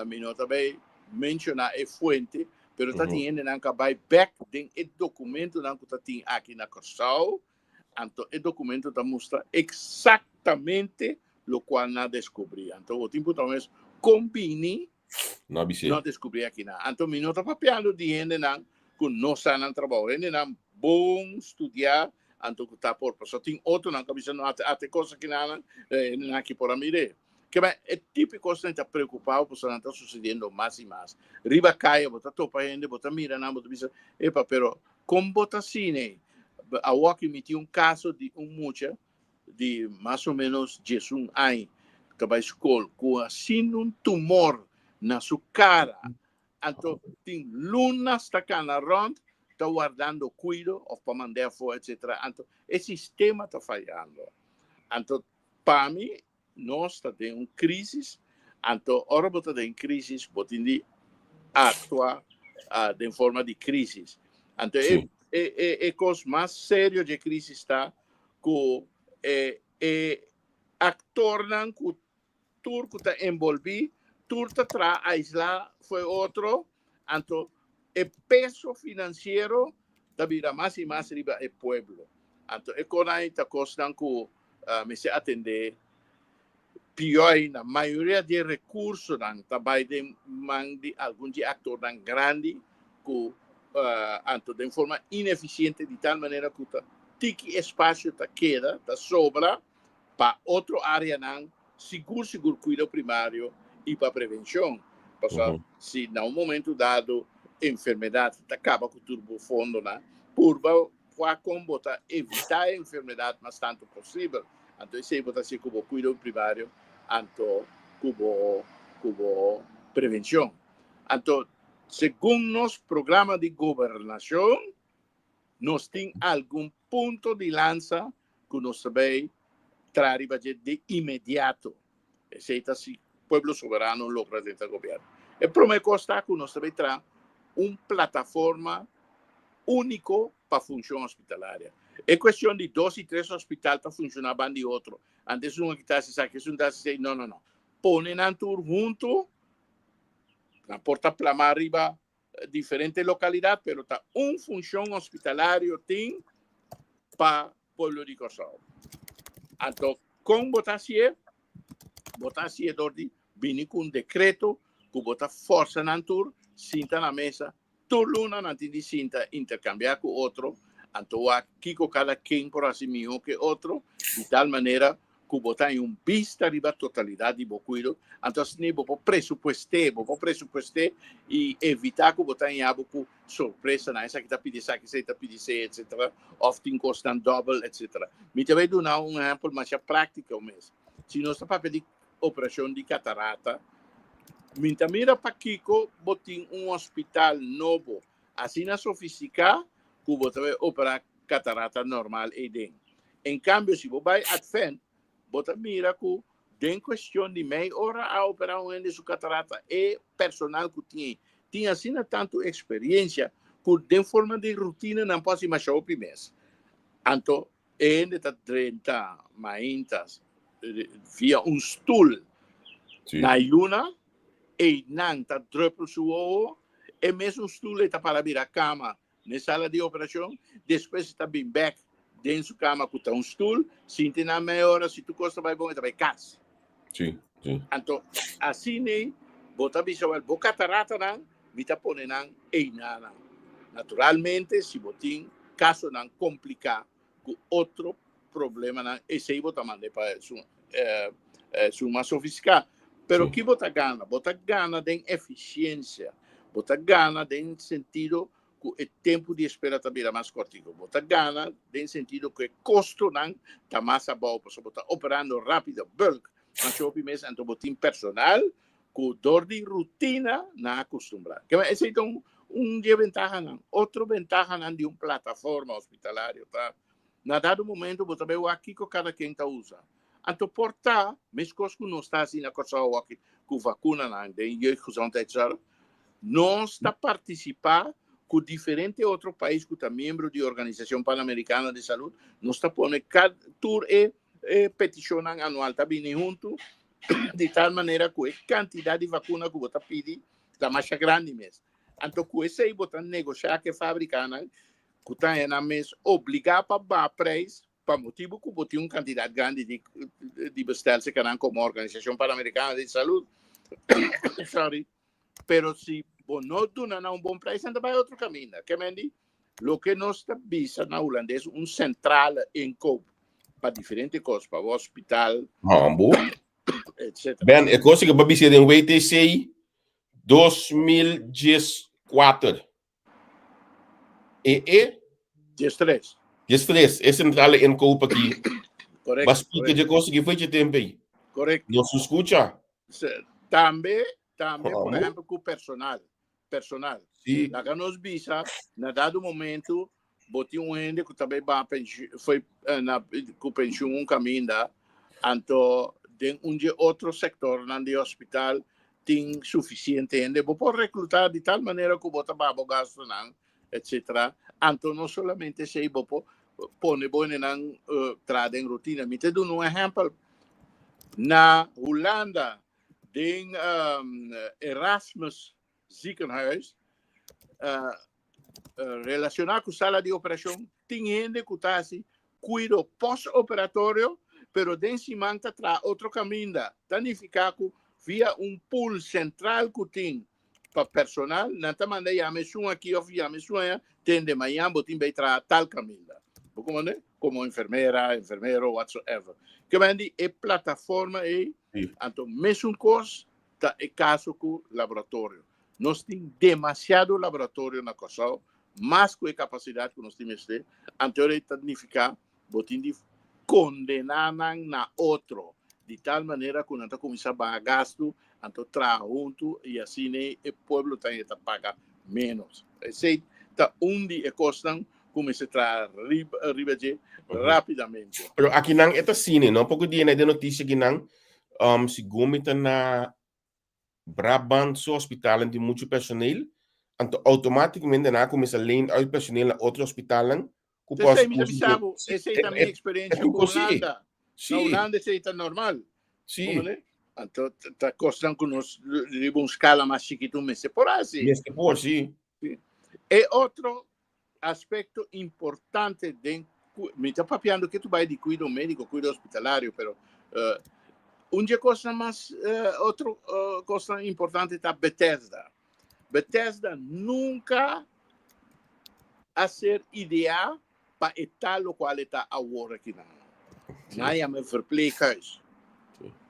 mi no ta bai menshoná e fuente, pero ta tin hendenan ku a bai bèk den e dokumentonan ku ta tin aki na Kòrsou, anto e dokumento ta mustra eksaktamente lokual nan a deskubrí. Anto bo tin puntra mes kon bini No bisé. no deskubrí aki nan. Anto mi no ta papiando di hendenan ku no sa nan trabou. Hendenan bon studiá, anto ku ta por. Pasobra tin otronan ku a bisa no ate kos aki nan, hendenan aki por a mir'é. Ke men e tipo di kosnan ta preokupá bo pasobra nan ta susediendo mas i mas. Riba kaya bo ta topa hende, bo ta mira nan, bo ta bisa, epa, pero kon bo ta asina? Awor aki mi tin un kaso di un mucha di mas o ménos 11 aña ku ta bai skol ku asina un tumor na su kara. Anto tin lunas ta kana rònt, ta wardando kuido òf pa mand'é afó, etcétera. Anto e sistema ta fayando. Anto pa mi nos ta den un krísis. Anto ora bo ta den krísis, bo tin di aktua den forma di krísis. Anto e kos mas serio di krísis ta ku e aktornan ku tur ku ta envolví, tur ta traha aislá for di otro, anto e peso finansiero ta bira mas i mas riba e pueblo. Anto e kosnan ta kosnan ku mester atendé pió ainda. Mayoria di rekursonan ta bai den man di algun di aktornan grandi ku anto den forma inefisiente, di tal manera ku ta tiki espasio ta keda, ta sobra pa otro áreanan, sigur sigur kuido primario i pa prevenshon. Pasobra si na un momento dado enfermedat ta kaba ku tur bo fondonan, purba wak kon bo ta evitá e enfermedat mas tantu posibel. Anto esei bo ta hasi ku bo kuido primario anto ku bo ku bo prevenshon. Anto segun nos programa di gobernashon nos tin algun punto di lansa ku nos ta bai traha riba dje de inmediato. Esei ta si Pueblo Soberano logra drenta gobièrnu. E promé kos ta ku nos ta bai traha un plataforma úniko pa funshon hospitalaria. E kuestion di dos i tres hospital ta funshoná ban di otro. Antes un aki ta hasi esaki, esun ta hasi esei. No, no, no. Pone nan tur huntu, nan por ta plamá riba diferente lokalidat, pero ta un funshon hospitalario tin pa pueblo di Kòrsou. Anto, kon bo ta hasié? Bo ta hasié dor di bini ku un dekreto ku bo ta fòrsa nan tur sinta na mesa. Tur luna nan tin di sinta interkambiá ku otro, anto wak kiko kada ken por hasi mihó ke otro, di tal manera ku bo ta haña un bista riba totalidat di bo kuido, anto asina bo por presupuesté, bo por presupuesté i evitá ku bo ta haña bo ku sorpresanan, esaki ta pidi esaki, esei ta pidi esei, etcetera, òf tin kosnan dòbel, etcetera. Mi ta bai duna un ehèmpel masha práktiko mes. Si nos ta papia di operashon di katarata, mi ta mira pakiko bo tin un hospital nobo asina sofistiká ku bo ta bai operá katarata normal eiden. En kambio, si bo bai Advent, bo ta mira ku den kuestion di mei ora a operá un hende su katarata. E personal ku tin ei tin asina tantu eksperiensia ku den forma di rutina nan por hasi masha hopi mes. Anto e hende ta drenta mainta via un stul na yuna, einan ta drùpel su wowo, e mesun stul ei ta para bira kama n'e sala di operashon, despues e ta bin bèk den su kama ku ta un stul, sinti nan mei ora, si tur kos ta bai bon e ta bai kas. Sí, sí. Anto, asina bo ta bisa wèl, bo kataratanan mi ta pone nan einanan. Naturalmente, si bo tin kasonan kompliká ku otro problemanan, esei bo ta mand'é pa esun esun mas sofistiká. Pero ki bo ta gana? Bo ta gana den efisiensia. Bo ta gana den sentido ku e tempu di espera ta bira mas kòrtiku. Bo ta gana den sentido ku e kostonan ta mas abou, pasobra bo ta operando rápido, bulk, masha hopi mes, anto bo tin personal ku dor di rutina nan a kustumbrá. Kema esei ta un un di e bentahanan. Otro bentahanan di un plataforma hospitalario ta na dado momento bo ta bai wak kiko kada ken ta usa. Anto por ta meskos ku nos ta hasi na Kòrsou awor ku vakunanan den jeugdgezondheidszorg, nos ta partisipá ku diferente otro pais ku ta miembro di Organisashon Panamerikano di Salud, nos ta pone tur e petishonnan anual ta bini huntu di tal manera ku e kantidat di vakuna ku bo ta pidi ta masha grandi mes. Anto ku esei bo ta negoshá ku e fabrikanan ku ta haña nan mes obligá pa baha preis pa motibu ku bo tin un kantidat grandi di di bestel serka nan komo Organisashon Panamerikano di Salud. Sorry. Pero si bo no duna nan un bon preis nan ta bai otro kaminda. Ke men di? Loke nos ta bisa na hulandes un centrale inkoop pa diferente kos, pa hospital, Hambo. etc. Ben, e kos ku bo bisa den WTC 2014. E e 13. 13, e centrale inkoop aki. Correcto. Ba splika de kos ki foi tempo aí. Correcto. Nos escucha. Tambe, tambe, por Hambo. ehempel, ku personal. Personal. Sí. Laga nos bisa, na dado momento, bo tin un hende ku ta bai ba pensioen, foi eh, na, ku pensioen un kaminda, anto den un dje otro sektornan di hospital tin sufisiente hende. Bo por rekluta di tal manera ku bo ta baha bo gastonan, etcetera. Anto no solamente esei, bo por pone bo hendenan eh, traha den rutina. Mi te duna un ehèmpel. Na Hulanda, den um, Erasmus Ziekenhuis, uh, relacioná ku sala di operashon, tin hende ku ta hasi kuido postoperatorio, pero den siman ta traha otro kaminda. Ta nifiká ku via un pool sentral ku tin pa personal, nan ta manda yama esun aki òf yama esun aya, tende mañan bo tin bai traha tal kaminda. Bo komprende? Komo enfermera, enfermero, whatsoever. Ke men di e plataforma ei, anto mesun kos. ta e kaso ku laboratorio. Nos tin demasiado laboratorio na Kòrsou, mas ku e kapasidat ku nos tin mester, anto e ta nifiká bo tin di kondená nan na otro, di tal manera ku nan ta kuminsá baha gastu, anto traha huntu i asina e pueblo ta ta paga ménos. Esei ta un di e kosnan ku mester traha riba riba dje rápidamente. Pero akinan e ta asina, no? Poko dia den notisia akinan, segun mi ta na Brabant su hospitalnan tin muchu personeel, anto automáticamente nan a cuminsa leen uit personeel na otro hospitalnan cu por Esei mi ta bisa bo, esei ta mi experiencia cu Hulanda. Na Hulanda esei ta normal. Sí. Anto ta cosnan cu nos riba un scala mas chikitu mester por haci. Mester por, sí. E otro aspecto importante den mi ta papiando ke tu bai di cuido medico, cuido hospitalario, pero un dje cosnan mas otro cosnan importante ta Bethesda. Bethesda nunca a ser idea pa e ta locual e ta awor aki nan. Nan yama verpleeghuis.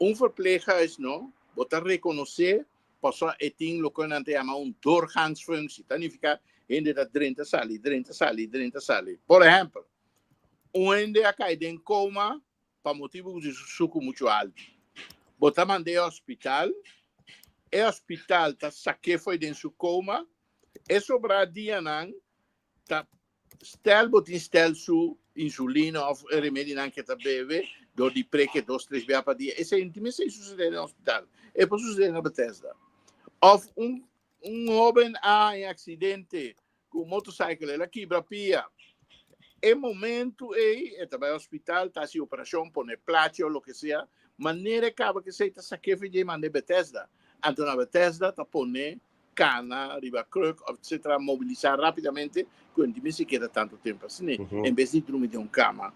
Un verpleeghuis no, bo ta reconoce Pasobra e tin loke nan ta yama un doorgangsfunctie. Ta nifiká hende ta drenta sali, drenta sali, drenta sali. Por ehèmpel, un hende a kai den koma pa motibu ku su suku muchu altu. Bo ta mand'é e hospital, e hospital ta sak'é fo'i den su koma, e sobrá dianan ta Stel bo tin stel su insulina of e remedinan ke ta bebe dor di preke dos tres bia pa dia. Esei no tin mester sucede den hospital. E por sucede na Bethesda. Of un un hoben a haña accidente cu un motorcycle, el a kibra pia. E momento ei e ta bai hospital, ta haci operacion, pone plachi of loke sea. Manera e caba cu esei ta saké for dje manda e Bethesda. Anto na Bethesda ta pone cana riba kruk of etcetera mobilisa rapidamente cu no tin mester keda tanto tempo asina en bes di drumi den un cama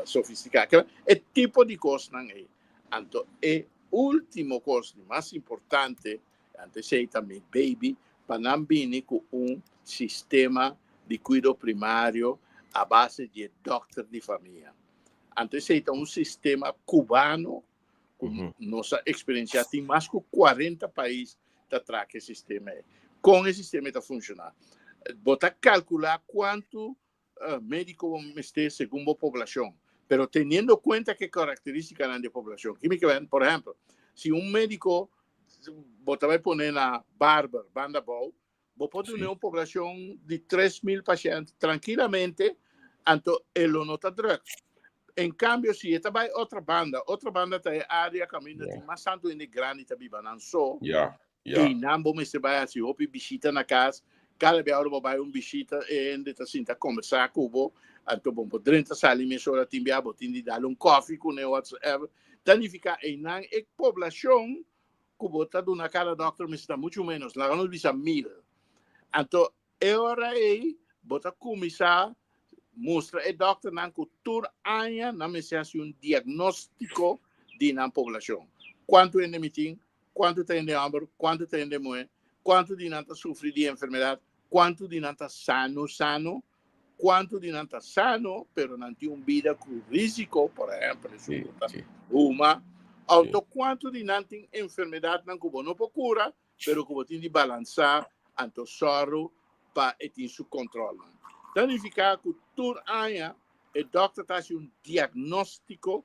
sofistica. E tipo di cosnan ey. Anto e ultimo cos di mas importante, anto esey ta mi baby, pa nan bini cu un sistema di cuido primario a base di e dokter di famia. Anto esey ta un sistema cubano ku nos a eksperensiá tin mas ku 40 pais ta traha e sistema ei. Kon e sistema ei ta funshoná? Bo ta kalkulá kuantu médiko bo mester segun bo poblashon, pero teniendo kuenta ku e karakterístikanan di e poblashon. Ki mi ke bai? Por ehèmpel, si un médiko bo ta bai pone na Barber, banda abou, Bo por duna un poblacion di 3000 pashent trankilamente, anto e lo no ta druk. En cambio, si e ta bai otra banda, otra banda ta e area caminda tin mas tantu hende grandi ta biba nan so. I nan bo mester bai hasi hopi bishita na cas. Cada bia ora bo bai un bishita, e hende ta sinta combersa cu bo, anto bo por drenta sali mesora, tin bia bo tin di dal un koffie cune whatsoever. Ta nifica einan e poblacion ku bo ta duna kada dòkter mester ta muchu ménos, laga nos bisa mil. Anto e ora ei bo ta kuminsá mustra e dòkternan ku tur aña nan mester hasi un diagnóstiko di nan poblashon. Kuantu hende mi tin, kuantu ta hende hòmber, kuantu ta hende muhé, kuantu di nan ta sufri di enfermedat, kuantu di nan ta sano sano, Kuantu di nan ta sano, pero nan tin un bida ku risiko, por ehèmpel, esun ku ta huma, òf kuantu di nan tin enfermedatnan ku bo no por kura, pero ku bo tin di balansá, anto sòru pa e tin su kòntròlnan. Ta nifiká ku tur aña e dòkter ta hasi un diagnóstiko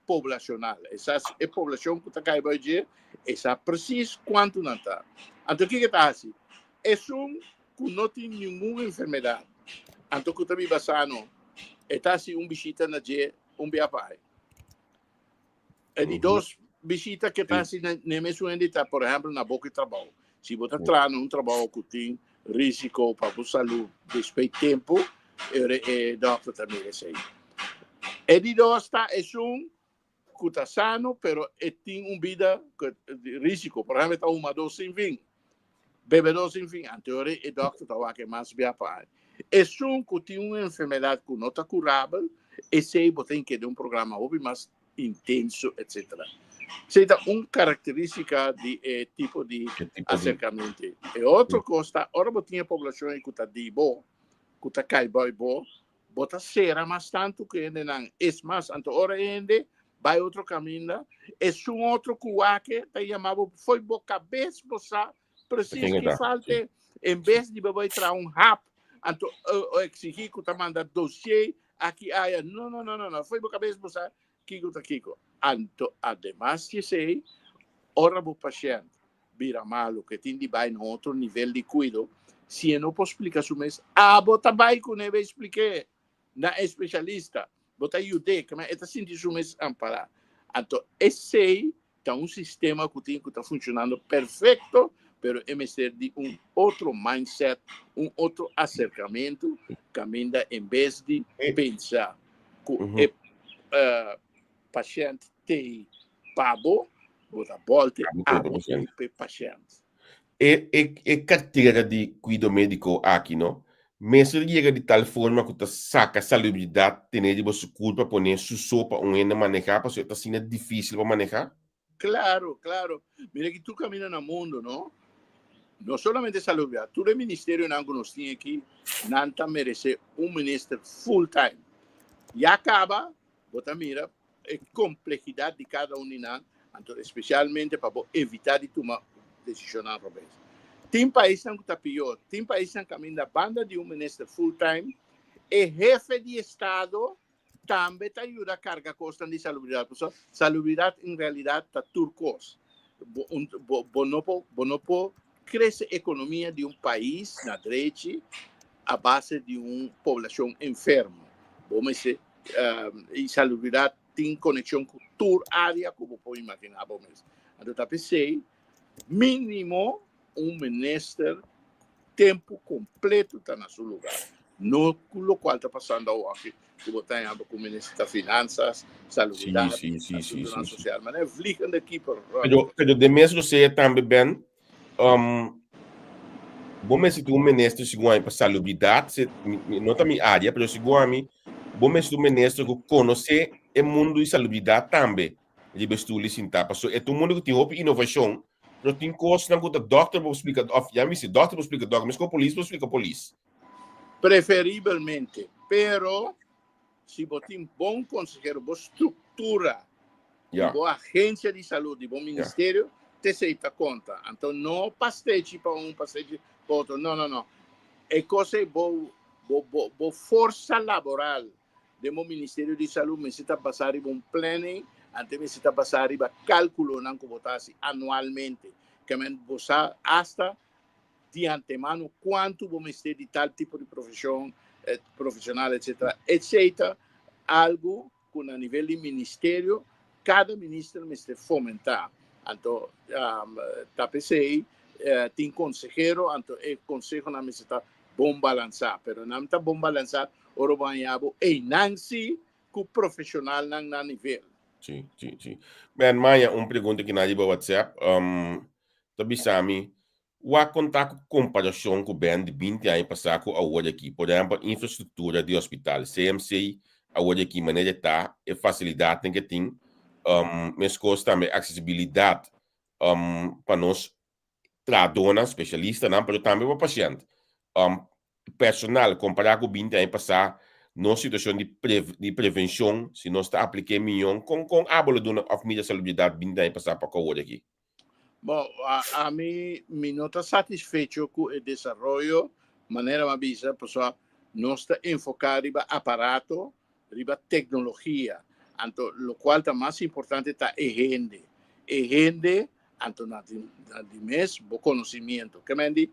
poblashonal. E sa e poblashon ku ta kai bai dje, e sa presis kuantu nan ta. Anto kiko e ta hasi? Esun ku no tin ningun enfermedat, anto ku ta biba sano, e ta hasi un bishita na dje un bia pa ai. E di dos bishita ke ta hasi na e mesun hende ta, por ehèmpel, na boka di trabou. Si bo ta traha na un trabou ku tin risiko pa bo salú despues tempu, e dòkter ta mira esei. E di dos ta esun ku ta sano pero e tin un bida di risiko. Por ehèmpel, e ta humadó sin fin, bebedó sin fin. Anto ora e dòkter ta wak e mas bia pa ai. Esun ku tin un enfermedat ku no ta kurabel, esei bo tin ke den un programa hopi mas intenso, etcetera. Esei ta un karakterístika di e tipo di aserkamentu. E otro kos ta, ora bo tin e poblashon ei ku ta di bo, ku ta kai bou bo, bo ta sera mas tantu ku hendenan. Es mas, anto ora e hende Bai otro kaminda. Esun otro ku wak e ta yama bo fo'i bo kabes bo sa precies ki falta. En bes di bo bai traha un hap anto exigí ku ta manda dossier aki aya. No, no, no, no, no. Fo'i bo kabes bo sa kiko ta kiko. Anto ademas di esei, ora bo pashènt bira malu ku e tin di bai na otro nivel di kuido, si e no por splika su mes, abo ta bai kuné bai splik'é na e spesialista. Bo ta yud'é, kema e ta sinti su mes ampará. Anto esei ta un sistema ku tin ku ta funshonando perfekto, pero e mester di un otro mindset, un otro aserkamentu, kaminda en bes di pensa ku e pashènt t'ei pa bo, bo ta bòlta abo t'ei pa e pashènt. E e e kartera di kuido médiko aki no mester yega di tal forma ku ta saka salubridat tene riba su kurpa pone su so pa un hende manehá pasobra e ta asina difísil pa manehá? Claro, claro. Mira ki tur camino na mundo, no? No solamente salubridad, tur e ministerionan cu nos tin aki, nan ta merece un minister full time. Ya caba, bo ta mira e complejidad di cada un di nan, anto especialmente pa bo evita di tuma decisionnan robes. Tin paisnan cu ta pior, tin paisnan caminda banda di un minister full time, e hefe di estado tambe ta yuda carga cosnan di salubridad, pasobra salubridad en realidad ta tur cos. Bo, un, bo, bo no por, bo no por crece economia di un pais na drechi a base di un poblacion enfermo. Bo mester y salubridad tin conexion cu tur area cu bo por imagina bo mes. Anto ta p'esey minimo un minister tempo completo ta na su lugar. No cu locual ta pasando awoki cu bo ta hañando cu minister ta finanzas, salubridad, asuntonan social. Manera vliegende keeper. Pero, pero den mes rosea tambe Ben, um, bo mester tin un minister segun ami pa salubridad, se, mi, mi, no ta mi área, pero segun ami, bo mester tin un minister ku konosé e mundu di salubridad tambe riba e stoel di sintá. Pasobra e ta un mundu ku tin hopi inovashon, pero tin kosnan ku ta dòkter por splika, òf ya mi si dòkter por splika dòkter, meskos polis por splika polis. Preferibelmente, pero si bo tin bon konsehero, bo struktura di bo agensia di salud, di bo ministerio, t'esei ta konta. Anto no pastechi pa un, pastechi pa otro, no, no, no. E kos ei bo, bo, bo, bo forsa laboral den bo ministerio di salud mester ta basá riba un planning, anto mester ta basá riba kálkulonan ku bo ta hasi anualmente. Ke men bo sa asta di antemano cuanto bo mester di tal tipo di profesion, profesional, etcetera. Esey ta algo cu na nivel di ministerio cada minister mester fomenta. Anto ta p'esey tin consehero, anto e consehonan mester ta bon balansa. Pero nan ta bon balansa ora bo haña bo eynan si cu profesionalnan na nivel. Sí, sí, sí. Ben, Maya, un pregunta ki na riba WhatsApp. Um, ta bisa mi, wak kon ta ku komparashon ku Ben di 20 aña pasá ku awor aki? Por ehèmpel, infrastruktura di hospital, CMC, awor aki manera e ta, e fasilidatnan ke tin, um, meskos tambe aksesibilidat um, pa nos trahadónan, spesialistanan, pero tambe pa pashènt. Um, personal, kompará ku 20 aña pasá, nos situashon di pre di prevenshon, si nos ta aplik'é mion, kon kon abo lo duna òf mira salubridat 20 aña pasá pa ku awor aki? Bon, ami mi no ta satisfecho ku e desaroyo, manera mi a bisa, pasobra nos ta enfoká riba aparato, riba teknologia, anto lokual ta mas importante ta e hende. E hende, anto na di na di mes bo konosimiento. Ke men di,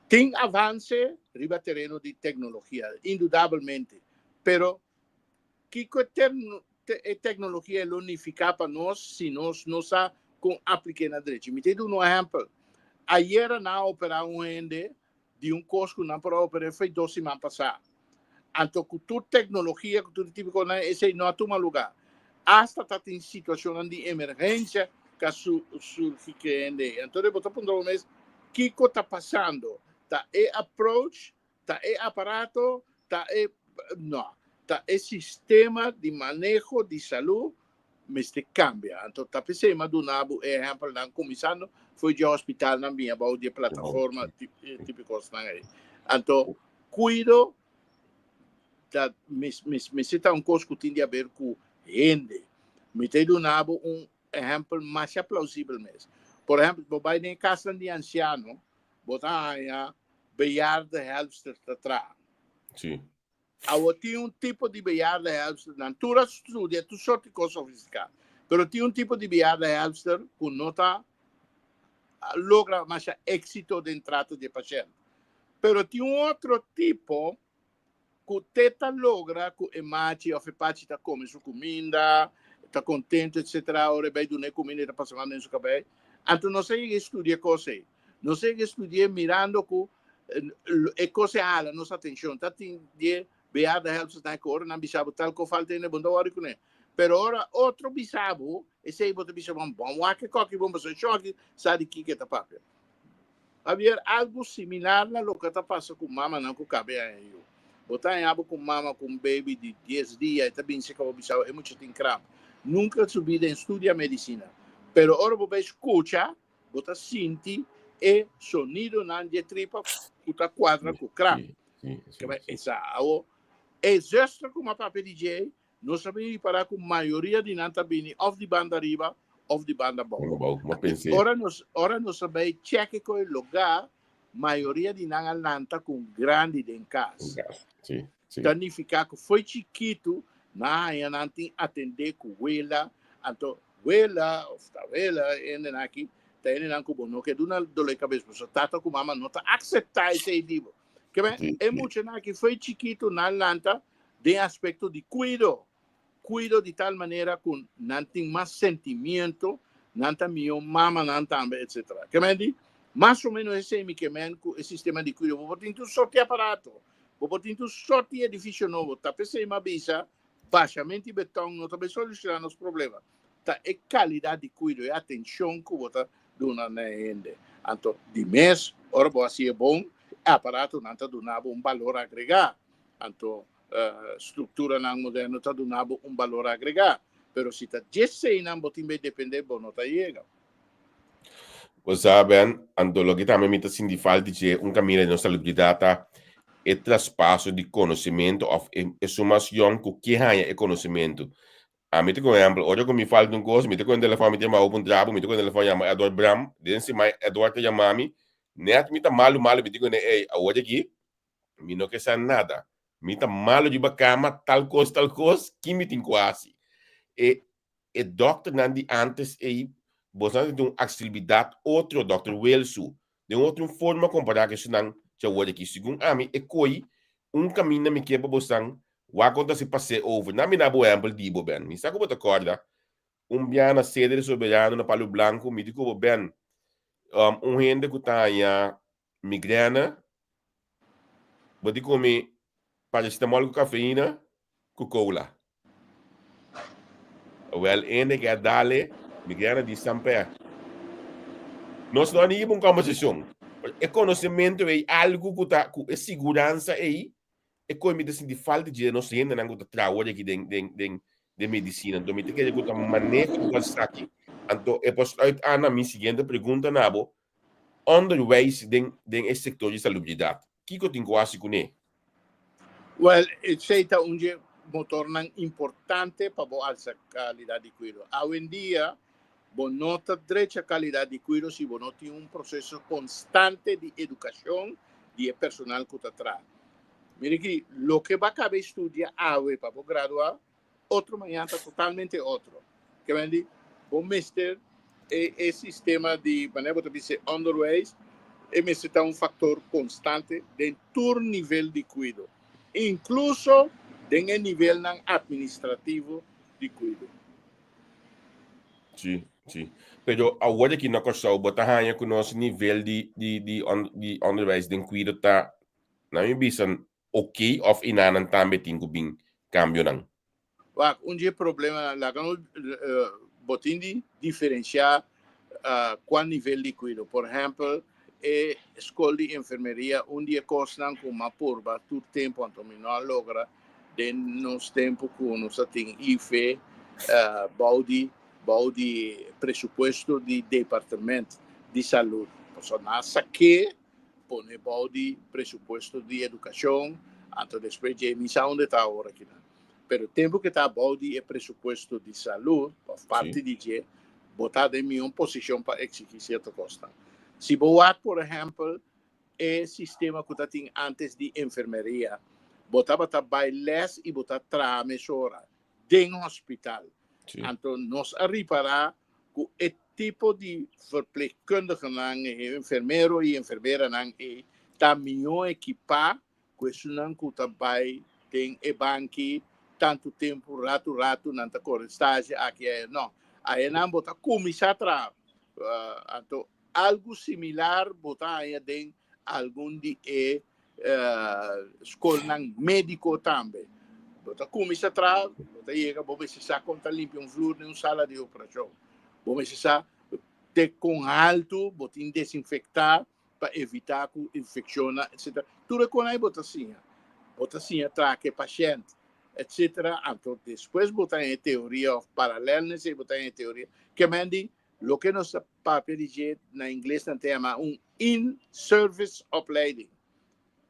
tin avanse riba tereno di teknologia, indudabelmente, pero kiko e terno e teknologia lo nifiká pa nos si nos no sa kon aplik'é na drechi? Mi ta duna un ehèmpel. Ayera nan a operá un hende di un kos ku nan por a oper'é fei dos siman pasá. Anto ku tur teknologia, ku tur e tipo kosnan, esei no a tuma lugá. Asta ta tin situashonnan di emergensia ku a surgi ku e hende ei. Anto bo ta puntra bo mes, kiko ta pasando? Ta e approach? Ta e aparato? Ta e. No. Ta e sistema di maneho di salú mester cambia. Anto ta p'esei m'a duna bo e ehempelnan cuminsando fo'i dje hospitalnan bin abou di e plataforma tipo cosnan ei. Anto cuido ta mester ta un cos cu tin di haber cu hende. Mi ta duna bo un ehèmpel masha plausibel mes. Por ehèmpel, bo bai den e kasnan di ansiano, bo ta haña bejaardenhelpster ta traha. Sí. Awor tin un tipo di bejaardenhelpster, nan tur a studia tur sort di kos sofistiká, pero tin un tipo di bejaardenhelpster ku no ta logra masha éksito den trato di e pashènt. Pero tin un otro tipo ku te ta logra ku e machi òf e pachi ta kome su kuminda, ta kontentu etsetera, ora e bai duna e kuminda e ta pasa man den su kabei. Anto nos a yega e studia e kos ei. Nos a yega e studi'é mirando ku e kos ei a hala nos atenshon. Ta tin di e bejaardenhelpsters ku ora nan bisa bo tal kos falta hende bo no ta wòri kuné. Pero ora otro bisa bo esei bo ta bisa bon bon wak e kòki bon pasobra e shon aki sa di kiko e ta papia. Javier, algu similar na loke ta pasa ku mamanan ku kabe haña yu. Bo ta haña bo ku mama ku un baby di dies dia, e ta bin serka bo bisa bo e mucha tin kramp. Nunka su bida en studia medisina. Pero ora bo bai skucha, bo ta sinti e sonidonan dje tripa ku ta kuadra ku kramp. Esa awo e zuster ku m'a papia di dje Nos a bin ripará ku mayoria di nan ta bini òf di banda riba òf di banda bou. Banda bou, m'a pens'é. Ora nos, ora nos a bai chèk ku e lugá, mayoria di nan a lanta ku un grandi den kas. Den kas, sí, sí. Ta nifiká ku fo'i chikitu nan a haña nan tin atendé ku wela, anto wela òf tawela, hendenan aki, ta hendenan ku bo no ke duna dolé kabes, pasobra tata ku mama no ta akseptá esei di bo. Ke men, e muchanan aki fo'i chikitu nan lanta den aspecto di cuido, cuido di tal manera cu nan tin mas sentimiento, nan ta miyo mamanan tambe, etc. Ke men di, mas o menos esey mi ke men cu e sistema di cuido. Bo por tin tur sort di aparato, bo por tin tur sort di edificio nobo, ta p'esey mi a bisa, bashamento di beton no ta bay soluciona nos problema. Ta e calidad di cuido, e atencion cu bo ta duna na e hende. Anto, di mes, ora bo haci e bon, e aparatonan ta duna bo un balor agrega. Anto strukturanan moderno ta duna bo un balor agregá. Pero si ta djeseinan bo tin bay dependé, bo no ta yega. Bo sa, Ben, anto loke tambe mi ta sinti falta dje un kaminda di nos salubridat ta e traspaso di konosementu òf esun mas yòn ku ke haña e konosementu. Ami ta ku un ehèmpel, ora ku mi falta un kos, mi ta ku un telefòn, mi ta yama open trabu, mi ta ku un telefòn yama Edward Bram, den siman Edward ta yama mi, nèt mi ta malu malu, mi ta ku ne, ey, awor aki Mi no ke sa nada. Mi ta malo riba kama, tal kos, tal kos, ki mi tin ku hasi? E, e dòkternan di antes ei, boso tin un aksesibilidat otro, dòkter Wilsu, den otro un forma kompará ku esunnan djawoor aki. Segun ami, e koi un kaminda mi ke pa bosan wak kon ta hasi pas'é over. Nan mi na bo ehèmpel di bo, Ben. Mi sa ku bo ta kòrda un bia na sede di Soberano na Palu Blanku, mi di ku bo, Ben, un hende ku ta haña migrèna, bo di come paracetamol cu cafeína cu cola. Wel, ene ke a dale migrèna di Sampè. Nos no a ni hiba un conversacion. E conocemento ei, algo cu ta, cu e siguransa ei, e koe mi ta sinti falta dje nos hendenan ku ta traha wor aki den den den den medisina. Anto mi ta kere ku ta maneho di esaki. Anto e por sluit aan na mi siguiente pregunta na bo, onderwijs den den e sektor di salubridat, kiko tin ku hasi kuné? Wel, esei ta un dje motornan importante pa bo alsa kalidat di kuido. Awendia bo no ta drecha kalidat di kuido si bo no tin un proseso konstante di edukashon di e personal ku ta traha. Mira aki, loke bo a kaba e studia awe pa bo gradua, otro mañan ta totalmente otro. Ke men di, bo mester e e sistema di, manera bo ta bisa e onderwijs, e mester ta un faktor konstante den tur nivel di kuido, inkluso den e nivelnan administrativo di kuido. Sí, sí. Pero awor aki na Kòrsou bo ta haña ku nos nivel di di di di onderwijs den kuido ta na mi bisa oké òf enanan tambe tin ku bin kambionan? Wak, un dje problemanan laga nos bo tin di diferensiá kua nivel di kuido. Por ehèmpel, e skol di enfermeria un di e kosnan ku m'a purba tur tempu anto mi no a logra Den nos tempu ku nos a tin IFE bou di bou di presupuesto di Departement di Salud. Pasobra nan a sak'é pone bou di presupuesto di Edukashon, anto despues dje mi sa unda ta awor akinan. Pero tempu ku ta bou di e presupuesto di salú, òf parti di dje, bo ta den mihó posishon pa eksigí sierto kosnan. Si bo wak, por ehèmpel, e sistema ku ta tin antes di enfermeria, bo tabata bai lès i bo ta traha mesora den hospital. Anto nos a ripará ku e tipo di verpleegkundigenan, e enfermero i enfermeranan ei ta mihó ekipá ku esunnan ku ta bai den e banki tantu tempu ratu ratu nan ta kore stage aki aya. No, ayanan bo ta kuminsá traha. Anto algu similar bo ta haña den algun di e skolnan médiko tambe. Bo ta kuminsá traha, bo ta yega, bo mester sa kon ta limpia un flur den un sala di operashon. Bo mester sa te kon haltu bo tin desinfektá pa evitá ku infekshonnan, etsetera. Tur e kosnan ei bo ta siña. Bo ta siña traha ku e pashènt, etsetera. Anto despues bo ta haña e teoria òf paralèl na esei bo ta haña e teoria. Ke men di loke nos ta papia di dje na ingles nan ta yama un in-service opleiding.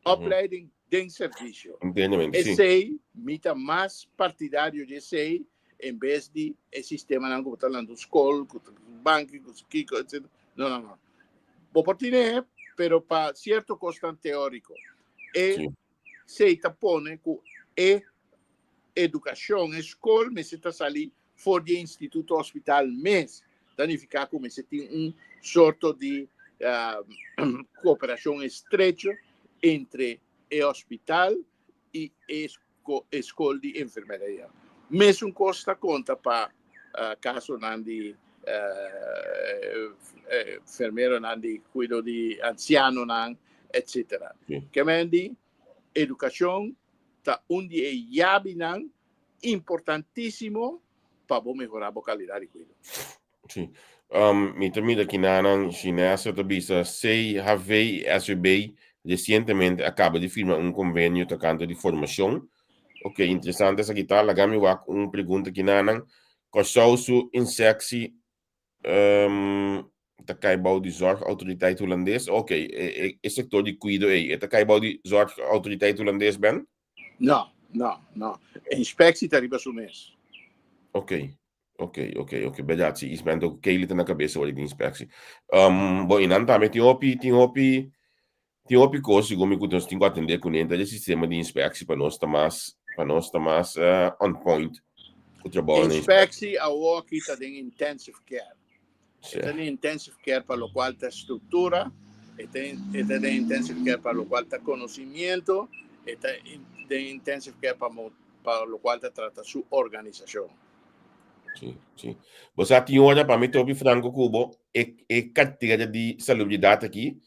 Opleiding den servisio. Esei mi ta mas partidario di esei en bes di e sistemanan ku bo ta lanta un skol, ku ta banki, ku kiko, etsetera. No, no, no. Bo por tine, pero pa cierto cosnan teórico. E Sí. sei ta pone cu e educacion, e school, mester ta sali for di e instituto hospital mes. Ta nifica cu mester tin un sorto di uh, cooperacion estrecho entre e hospital i e e skol di enfermeria. Mesun kos ta konta pa kasonan di enfermeronan di kuido di ansianonan, etsetera. Ke men di edukashon ta un di e yabinan importantísimo pa bo mehorá bo kalidat di kuido. Sí. Um, mi ta mira kinanan Chinese ta bisa CHV i SUB resientemente a kaba di firma un konvenio tokante di formashon. Ok, interesante esaki ta. Laga mi wak un pregunta kinanan. Kòrsou su inseksi um, ta kai bou di Zorgautoriteit Hulandes? Ok, e, e, e sektor di kuido ei, e ta kai bou di Zorgautoriteit Hulandes, Ben? No, no, no. Inspeksie ta riba su mes. Ok, Ok, ok, ok, berdad, si is bent ook Kaylee ta na cabeza ora di inspectie. Um, bon, y nan tambe tin hopi, tin hopi, tin hopi cos, segun mi cu nos tin cu atende cu nenta de sistema di inspectie pa nos ta mas, pa nos ta mas uh, on point cu trabou na inspectie. Inspectie awor aki ta den intensive care. Sí. E ta den intensive care pa locual ta structura, e ta, e ta den intensive care pa locual ta conocimiento, e ta den intensive care pa, pa locual ta trata su organisacion. Sí, sí. Bo sa tin ora pa mi topi franco ku bo, e, e cartera di salubridad aki,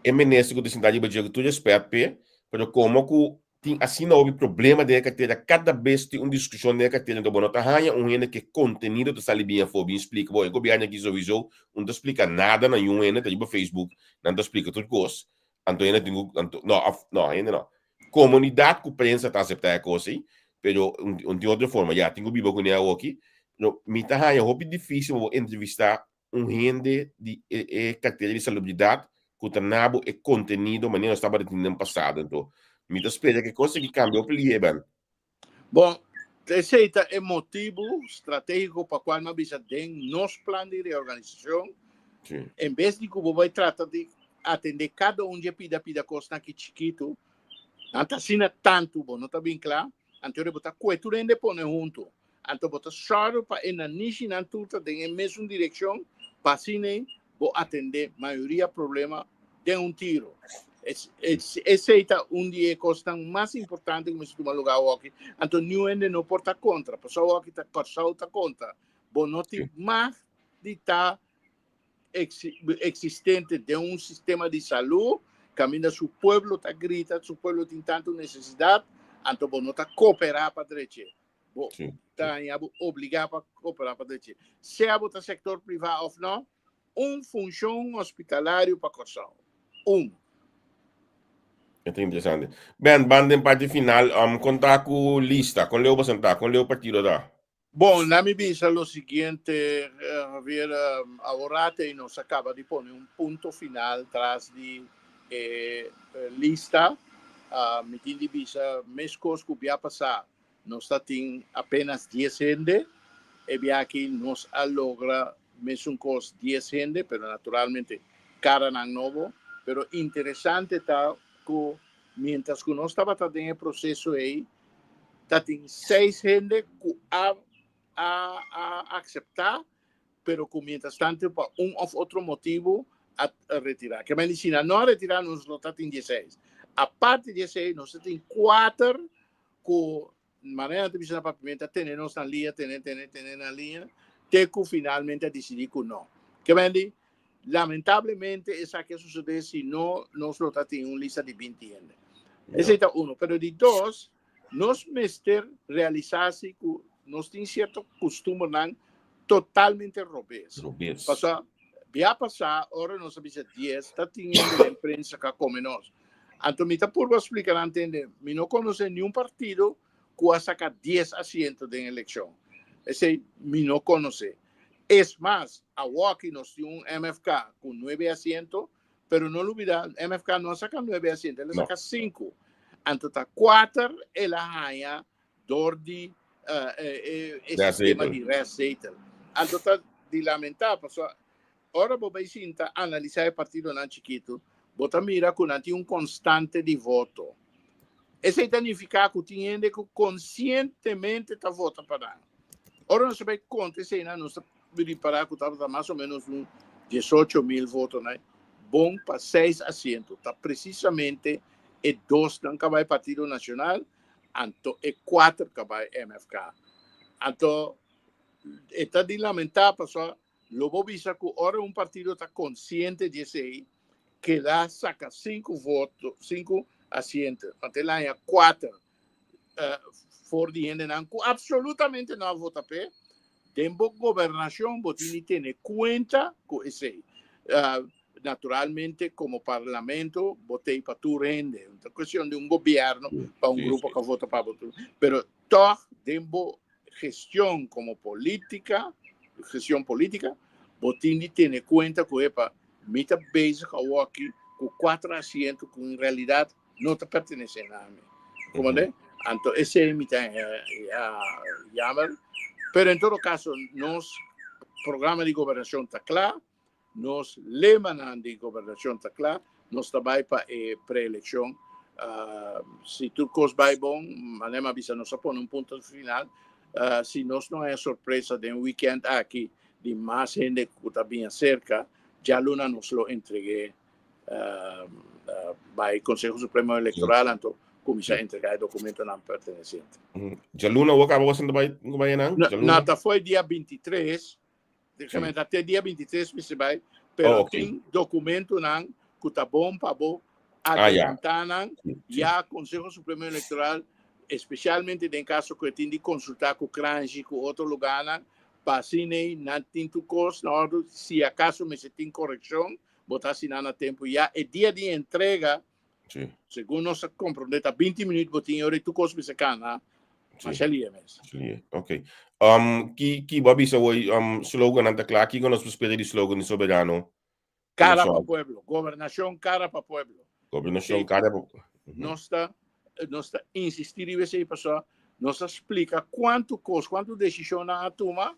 e minister ku ta sinta riba dje ku tur respet p'e, pero como ku tin asina hopi problema den e cartera, cada bes tin un discusion den e cartera, enton bo no ta haña un hende ku e contenido ta sali bien afo, bien splica bo. E gobierno aki sowieso un ta splica nada na niun hende, ta riba Facebook nan ta splica tur cos, anto hende tin ku, anto, no, of, no, hende no. Komunidat ku prensa ta aseptá e kos ei, pero un tin otro forma. Ya tin ku biba kuné awoki. Pero mi ta haña hopi difísil pa bo entrevistá un hende di e e kartera di salubridat ku ta na bo e kontenido manera nos tabata tin den pasado. Anto mi ta spera ku e kos aki kambia hopi lihé, Ben. Bon, esei ta e motibu stratégiko pa kual mi a bisa den nos plan di reorganisashon, en bes di ku bo bai trata di atendé kada un di e pida pida kosnan aki chikitu, nan ta asina tantu, bo no ta bin kla, anto bo ta kue tur hende pone huntu. Anto bo ta sòru pa e nanishinan tur ta den e mesun direkshon, pa asina bo atendé mayoria problema den un tiro. Esei ta un di e kosnan mas importante ku mester tuma lugá awoki. Anto niun hende no por ta kontra, pasobra awoki ta Kòrsou ta kontra. Bo no tin mag di ta eksistente den un sistema di salú kaminda su pueblo ta grita, su pueblo tin tantu nesesidat, anto bo no ta kooperá pa drech'é. Bo ta haña bo obligá pa kooperá pa drech'é. Sea bo ta sektor privá òf no, un funshon hospitalario pa Kòrsou. Un. E ta interesante. Ben, ban den parti final. Um, kon ta ku lista? Kon leu boso ta? Kon leu partido ta? Bon, na mi bisa lo siguiente, eh, Javier, um, aworate y nos acaba di pone un punto final tras di eh, eh, lista. Uh, mi tin di bisa meskos ku bia pasá. nos tatin apenas 10 hende. E biaha aki nos a logra mesun kos 10 hende, pero naturalmente karanan nobo. Pero interesante ta ku mientras ku nos tabata den e proseso ei, tatin 6 hende ku a a a akseptá, pero ku mientras tanto pa un òf otro motibu a retirá. Ke men di si nan no a retirá nos lo tatin 16. Aparte di esei nos tatin 4 ku manera nan ta bisa na Papiamento a tene nos na liña, tene, tene, tene na liña, te ku finalmente a disidí ku no. Ke men di lamentablemente esaki a sucede si no nos lo ta tin un lista di 20 hende. Esei ta uno. Pero di dos, nos mester realisa si ku nos tin cierto costumbernan totalmente robes. Robes. Pasobra bia pasá ora nos a bisa 10 ta tin hende den prensa ka come nos. Anto mi ta purba splica nan tende, mi no conoce niun partido ku a saka 10 asiento den elekshon. Esei mi no konosé. Es mas, awoki nos tin un MFK ku nuebe asiento, pero no lubidá, MFK no a saka nuebe asiento, el a saka sinku. Anto ta kuater el a haña dor di e sistema di restzetel. Anto ta di lamentá, pasobra ora bo bai sinta analisá e partidonan chikitu, bo ta mira ku nan tin un konstante di voto. Esei ta nifiká ku tin hende ku konsientemente ta vota pa nan. Ora nos ta bai konta eseinan, nos ta ripará ku tabata mas o ménos un 18,000 votonan, bon pa seis asiento. Ta presisamente e dosnan ka bai Partido Nashonal, anto e kuater ka bai MFK. Anto e ta di lamentá pasobra Lo bo bisa ku ora un partido ta konsiente di esei, keda saka sinku voto, sinku asiento, want el haña kuater for di hendenan ku absolutamente no a vota p'e. Den bo gobernashon bo tin di tene kuenta ku esei. Naturalmente komo parlamento bo t'ei pa tur hende, no ta kuestion di un gobièrnu pa un grupo ku a vota pa bo tur, pero tòg den bo gestion komo polítika, gestion polítika, bo tin di tene kuenta ku epa, mi ta bezig awoki ku kuater asiento ku en realidat no ta pertenesé na mi. Komprendé? Anto esei mi ta jammer. Pero en todo kaso nos programa di gobernashon ta kla, Nos lemanan di gobernashon ta kla, nos ta bai pa e preelekshon. Si tur kos bai bon, manera mi a bisa nos a pone un punto final. Si nos no haña sorpresa den wikènt aki di mas hende ku ta bin aserka, djaluna nos lo entreg'é bai Konseho Supremo Elektoral anto kuminsá entregá e dokumentonan pertenesiente. Djaluna wou kaba boso ta bai bai nan? Na ta foi dia 23. Déjame ta te dia 23 mester bai, pero oh, okay. tin documentonan ku ta bon pa bo ah, ja. adelantanan. Ya Consejo Supremo Electoral, especialmente den caso ku tin di consulta ku Kranji, ku otro lugarnan, pa asina nan tin tur kos na orde, si acaso mester tin correccion, bo ta asina na tempo. Ya e dia di entrega, segun nos a comprende, ta 20 minuut bo tin ora i tur kos mester kana. Masha lie mes. Masha lie, ok. Ki, ki bo a bisa hoy, slogan nan ta kla, kiko nos por spera di slogan di Soberano? Cara pa pueblo, gobernacion cara pa pueblo. Gobernacion cara pa Nos ta, nos ta insisti riba esei pasobra nos a splika kuantu kos, kuantu desishon nan a tuma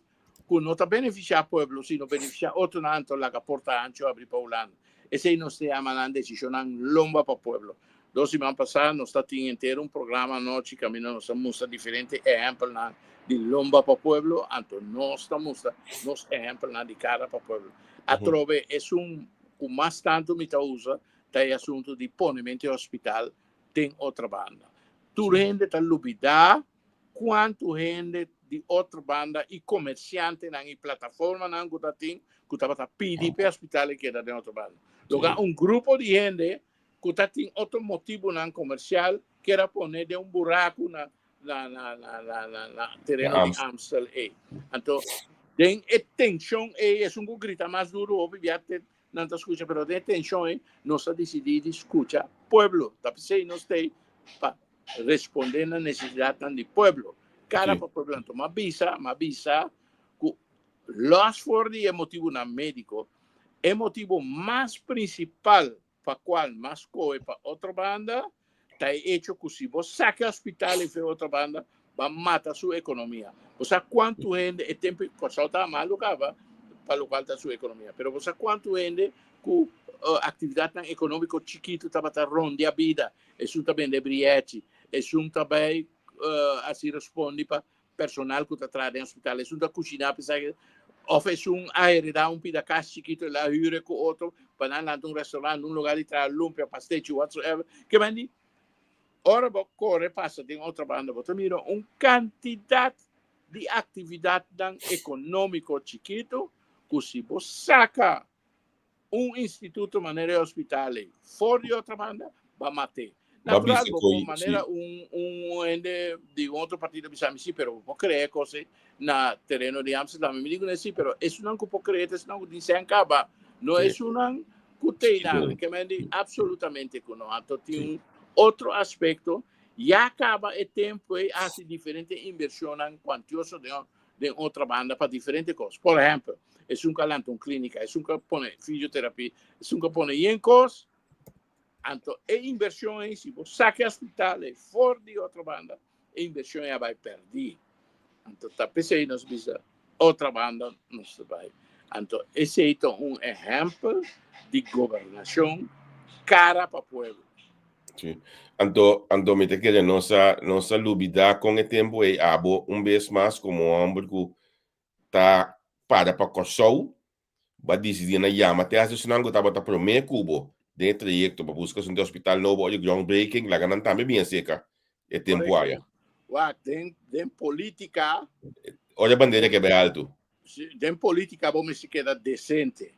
ku no ta benefisiá pueblo, sino benefisiá otronan, anto laga porta ancho abri pa Hulanda. Esei nos ta yama nan desishonnan lomba pa pueblo. Dos siman pasá nos ta tin henter un programa anochi kaminda nos ta mustra diferente ehèmpelnan di lomba pa pueblo, anto nos ta mustra nos ehèmpelnan di kara pa pueblo. Atrobe esun ku mas tantu mi ta usa ta e asuntu di ponementu e hospital den Otrabanda. Tur hende ta lubidá Cuantu hende di otro banda y comerciantenan y plataformanan cu ta tin cu tabata pidi p'e hospital e keda den otro banda. Loga un grupo di hende cu ta tin otro motibonan comercial kier a pone den un buracu na na na na na na na tereno di Amstel ey. Anto den e tension ey esun cu grita mas duro hopi bia te nan ta scucha pero den e tension ey nos a dicidi di scucha pueblo. Ta p'esey nos t'ey pa respondé na nesesidatnan di pueblo. Kara pa pueblo. Anto m'a bisa, m'a bisa ku lòs for di e motibunan médiko, e motibu mas prinsipal pa kual m'a skohe pa otro banda ta e echo ku si bo saka e hospital i fe otro banda, B'a mata su ekonomia. Bo sa kuantu hende e tempu Kòrsou ta malu kaba pa lokual ta su ekonomia. Pero bo sa kuantu hende ku aktividatnan ekonómiko chikitu tabata rondia bida. Esun ta bende brièchi, esun ta bai hasi respondi pa personal ku ta traha den hospital, esun ta kushiná pa esaki, òf esun a heredá un pida kas chikitu el a hür ku otro pa nan lanta un restaurant, un lugá di traha lumpia, pastechi, whatsoever. Ke mandi Ora bo kore pasa den otro banda bo ta mira un kantidat di aktividatnan ekonómiko chikitu ku si bo saka un instituto manera e hospital ei for di otro banda bo a mat'é. Natural bo por manera un un hende di un otro partido bisa mi si pero bo por krea e kos ei na tereno di Amsterdam. Mi di kuné si pero esunnan ku por krea ta esunnan ku tin sèn kaba no esunnan Ku teinan, ke men di absolutamente ku no. Anto tin un otro aspekto, ya kaba e tempu ei hasi diferente invershonnan kuantioso den den otra banda pa diferente kos. Por ehèmpel, esun ku a lanta un klínika, esun ku a pone fisioterapia, esun ku a pone yen kos. Anto e invershon ei, si bo saka e hospital ei for di otro banda, e invershon ei a bai pèrdí. Anto ta p'esei nos bisa otra banda nos ta bai. Anto esei ta un ehèmpel di gobernashon kara pa pueblo. Sí. Anto, anto mi ta kere nos a, nos a lubidá kon e tempu ei abo un bes mas komo hòmber ku ta para pa Kòrsou Bo a disidí na yama te hasi esnan ku tabata promé ku bo den e trayekto pa buska asuntu di hospital nobo o di groundbreaking, laga nan tambe bin aserka e tempu aya. Wak, den, den polítika. Ora e bandera ke bai altu. Den polítika bo mester keda desente.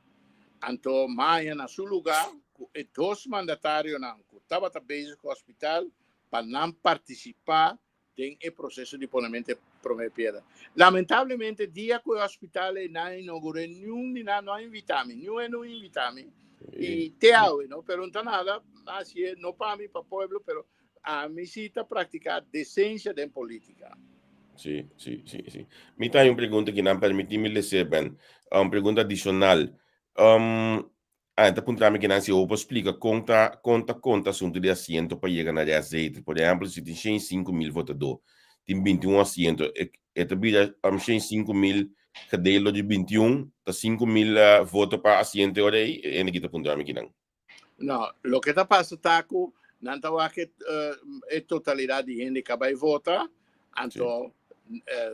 Anto maya na su lugá ku e dos mandatarionan ku tabata bezig ku hospital pa nan partisipá den e proceso di ponemento e prome piedra. Lamentablemente dia cu e hospital ei nan a inaugure niun di nan no a invita mi, niun e no invita mi y te awe no, pero no ta nada, haci e no pa mi, pa pueblo, pero ami si ta practica decencia den politica. Sí, sí, sí, sí. Mi ta hay un pregunta ki nan permiti mi lese, Ben. Un pregunta adicional. Um, Ah, e ta puntra mi kinan si bo por splika kon ta kon ta konta asuntu di asiento pa yega na restzetel. Por ehèmpel, si tin 105.000 votadó, tin 21 asiento, e e ta bira 105.000 gedeeld door di 21, ta 5.000 voto pa asiento e ora ei? E hende aki ta puntra mi kinan. No, loke ta pasa ta ku nan ta wak e e totalidat di hende ku a bai vota, Anto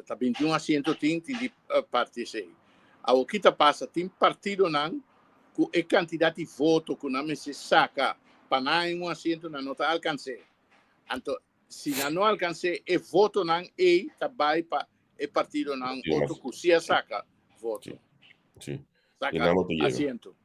ta 21 asiento tin, tin di parti esei. Awor ki ta pasa? Tin partidonan ku e kantidat di voto ku nan mester saka pa nan haña un asiento nan no ta alkans'é. Anto si nan no alkans'é e votonan ei ta bai pa e partidonan otro ku si a saka voto. Saka asiento.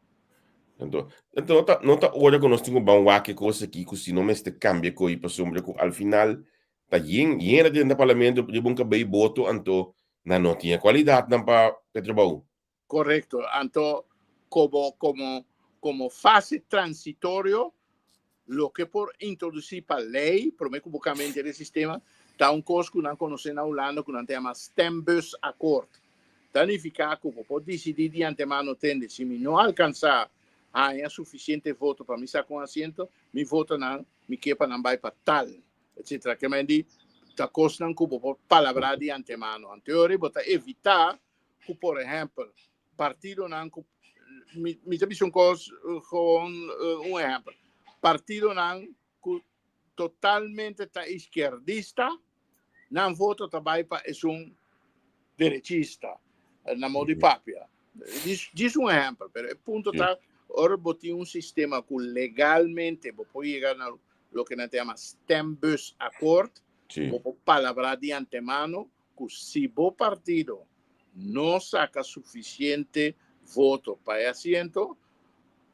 Anto, anto no ta, no ta ora ku nos tin ku ban wak e kos aki ku si no mester kambia ko'i pasobra ku al final Ta yen yen a drenta parlamento riba un kabei boto anto nan no tin e kualidatnan pa e trabou. Korekto. Anto komo komo komo fase transitorio loke por introdusí pa lei promé ku bo kambia henter e sistema ta un kos ku nan konosé na Hulanda ku nan ta yama stembusakkoord. Ta nifiká ku bo por disidí di antemano tende si mi no alkansá haña sufisiente voto pa mi saka un asiento mi votonan mi ke pa nan bai pa tal. etcetera. Ke men di ta kosnan ku bo por palabrá di antemano. Anteori bo ta evitá ku, por ehèmpel, partidonan ku mi mi ta bisa un kos gewoon un ehèmpel, partidonan ku totalmente ta iskierdista, nan voto ta bai pa esun derechista, na modo di papia. Djis un ehèmpel, pero e punto ta ora bo tin un sistema ku legalmente bo por yega na loke nan ta yama stembusakkoord, bo por palabrá di antemano ku si bo partido no saka sufisiente voto pa e asiento,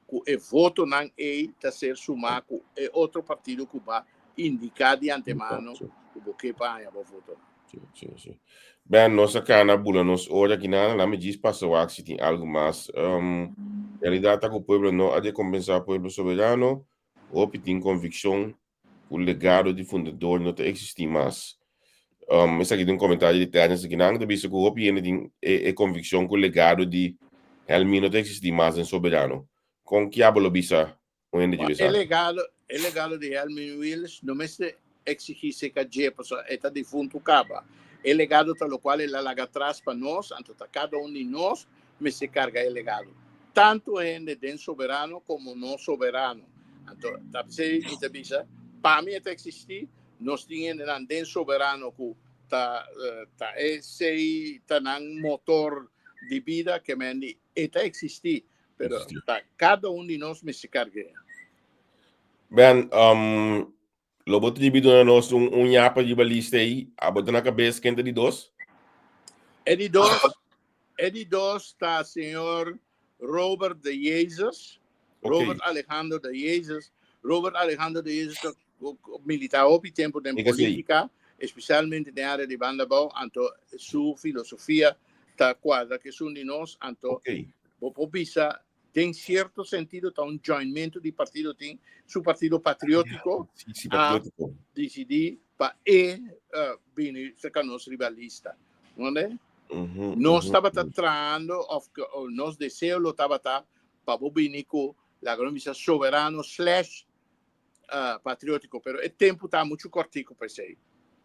ku e votonan ei ta ser sumá ku e otro partido ku bo a indiká di antemano ku bo ke pa haña bo votonan. Sí, sí, sí. Ben, nos a kana bula nos ora aki nada, laat me djis pasa wak si tin algu mas. Um, realidad ta ku pueblo no a rekompensá pueblo soberano. Hopi tin konvikshon ku legado di fundador no ta eksistí mas. Um, esaki ta un komentario di Terence akinan, ta bisa ku hopi hende tin e, e konvikshon ku legado di Helmin no ta eksistí mas den Soberano. Kon kiaba lo bisa un hende dje E esaki? legado, e legado di Helmin Wiels no mester. exigí cerca dje, pasobra e ta difunto caba. E legado ta locual el a laga atras pa nos, anto ta cada un di nos mester carga e legado. Tanto hende den Soberano como no Soberano. Anto ta p'esei mi ta bisa, pa mi e ta existí, nos tin hendenan den Soberano cu ta ta esei ta nan motor di bida, ke men di e ta existí, pero ta cada un di nos mester cargu'e. Ben, um, lo bo tribi duna nos un, un yapa riba lista ei. Abo ta na kabes ken ta di dos? E di dos, e di dos ta señor Robert de Jesus. Robert Alejandro de Jesus. Robert Alejandro de Jesus ta milita hopi tempo den politica, especialmente den área di Banda Bou, anto su filosofia ta cuadra cu esun di nos, anto bo por bisa den cierto sentido ta un joinmento di partido tin su partido patriótico Sí, sí, a patriótico. decidí pa e eh, bini cerca nos riba lista. ¿Entende? Nos tabata trahando of que- o nos deseo lo tabata pa bo bini cu laga nos bisa soberano slash patriótiko, pero e tempu ta muchu kòrtiku pa esei.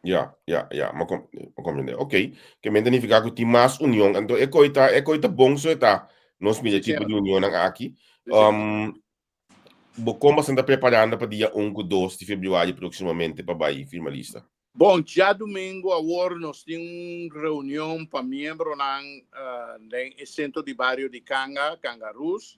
Ya, ya, ya, mi a komprendé. Ok, ke men ta nifiká ku tin mas union. Anto e koi ta, e koi ta bon so e ta nos mira tipo di unionnan aki. Um, bo kon boso ta preparando pa dia 1 ku 2 di febrüari próksimamente pa bai firma lista? Bon, djadumingu awor nos tin un reunion pa miembronan den e sentro di bario di Kanga, Kangaroos.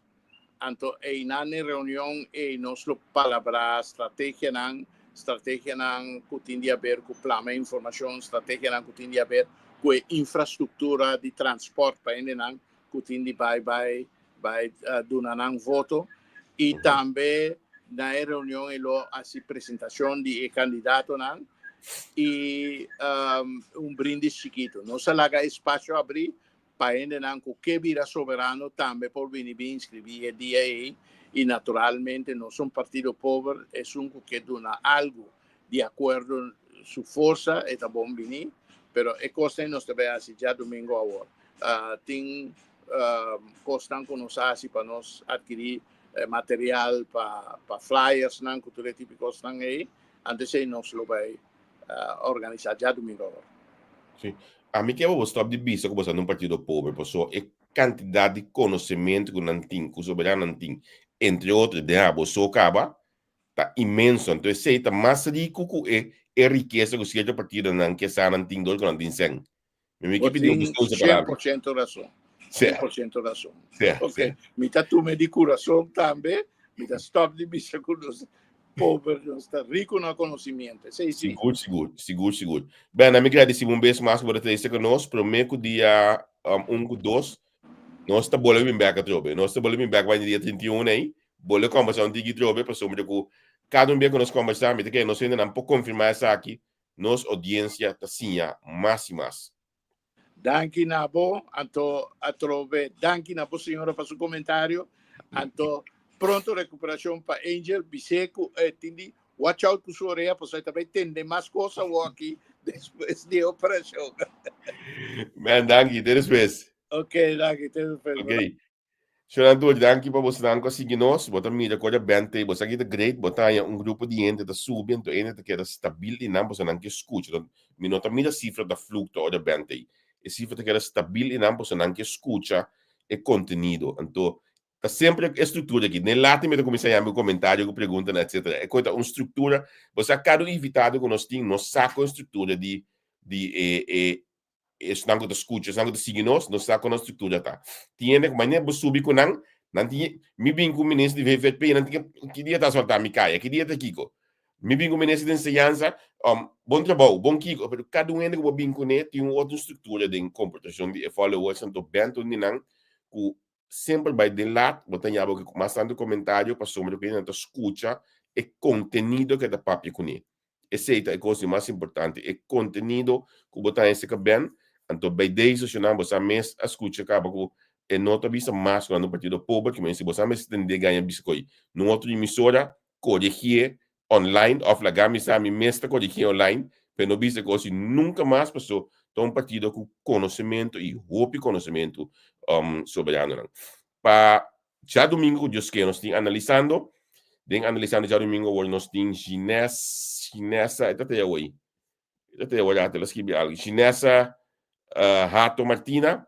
Anto einan e reunion ei nos lo palabrá strategianan, strategianan ku tin di haber ku plama informashon, strategianan ku tin di haber ku e infrastruktura di transpòrt pa hendenan ku tin di bai bai bai duna nan voto i tambe na e reunion e lo hasi presentashon di e kandidatonan i un brindis chikitu. Nos a laga e spasio abrí pa hendenan ku ke bira soberano tambe por bini bin inskribí e dia ei i naturalmente nos un partido pober esun ku ke duna algu di akuerdo su forsa e ta bon bini pero e kosnan nos ta bai hasi djadumingu awor. Tin kosnan ku nos a hasi pa nos adkirí material pa pa flyersnan ku tur e tipo di kosnan ei, antes ei nos lo bai organisá djadumingu awor. Sí. Ami ke bo stop di bisa ku bo sa na un partido pober paso e kantidat di konosementu ku nan tin, ku soberanonan tin, entre otro den abo so kaba, ta inmenso. Anto esei ta mas riku ku e e rikesa ku sierto partidonan ke sa nan tin dor ku nan tin sèn. Mi mi Bo ke pidi un tin buska usa palabra. 100% rason. Sí. 100% rason. Sí, Ok, sí. mi ta tume di kurason tambe, mi ta stop di bisa ku nos pober, nos ta riku na konosimiento. Esei sí. Sigur, sigur, sigur, sigur. Ben, mi gradisi un bes mas ku bo ta trese ku nos. Promé ku dia um, 1 ku 2, nos ta bole bin bek atrobe. Nos ta bole bin bek bai dia 31 ei. Bole kombersá un tiki trobe, pasobra ku kada un bia ku nos kombersá, mi ta kere nos hendenan por konfirmá esaki, nos oudiensia ta siña mas i mas. Danki na bo, anto atrobe danki na bo señora pa su komentario. Anto pronto rekuperashon pa Angel, bis'é ku e tin di watch out ku su orea pasobra e ta bai tende mas kos awoki despues di e operashon. Man, danki. Te despues. Ok, danki. Te despues. Ok. Señor Antonio, danki pa bosnan ku a sigui nos. Bo ta mira ku ora bènt ei, bo sa ki ta great, bo ta haña un grupo di hende ta subi, anto hende ta keda stabil i nan pasobra nan ke skucha. Don, mi no ta mira sifra ta fluktua ora bènt ei. E sifra ta keda stabil i nan pasobra nan ke skucha e kontenido. Anto, ta semper e struktura aki. Den later mi ta kuminsá yama ku komentario, ku preguntanan, etsetera. E kos ta un struktura. Bo sa kada un invitado ku nos tin, nos sa kon e struktura di di e e Esnan ku ta skucha, esnan ku ta sigui nos, nos sa kon nos struktura ta. Tin hende ku manera bo subi ku nan, nan tin, mi bin ku minister di VVP, nan tin ke, ki dia ta asfaltá mi kaya, ki dia ta kiko? Mi bin ku minister di enseñansa, bon trabou, bon kiko, pero kada un hende ku bo bin kuné tin un otro struktura den komportashon di e followers, anto bènt un di nan ku semper bai den lat, bo ta ña bo ku mas tantu komentario pasobra ku hende nan ta skucha e kontenido ku e ta papia kuné. Esei ta e kos di mas importante, e kontenido ku bo ta hese ka ben. Anto bei deze shonnan bo sa mes a skucha kaba ku e no ta bisa mas ku nan ta un partido pober, kimen si bo sa mes tende gaña bisa koy nun otro emisora koregié online òf laga mi sa mi mes ta koregié online pa e no bisa kos i nunka mas paso ta un partido ku konosementu i hopi konosementu soberanonan. Pa djadumingu ku Dios ke nos tin analisando. Den analisando djadumingu awor nos tin Ginés, Ginesa, e ta te awor, e ta te awor el a skibi algu. Ginesa Hato Martina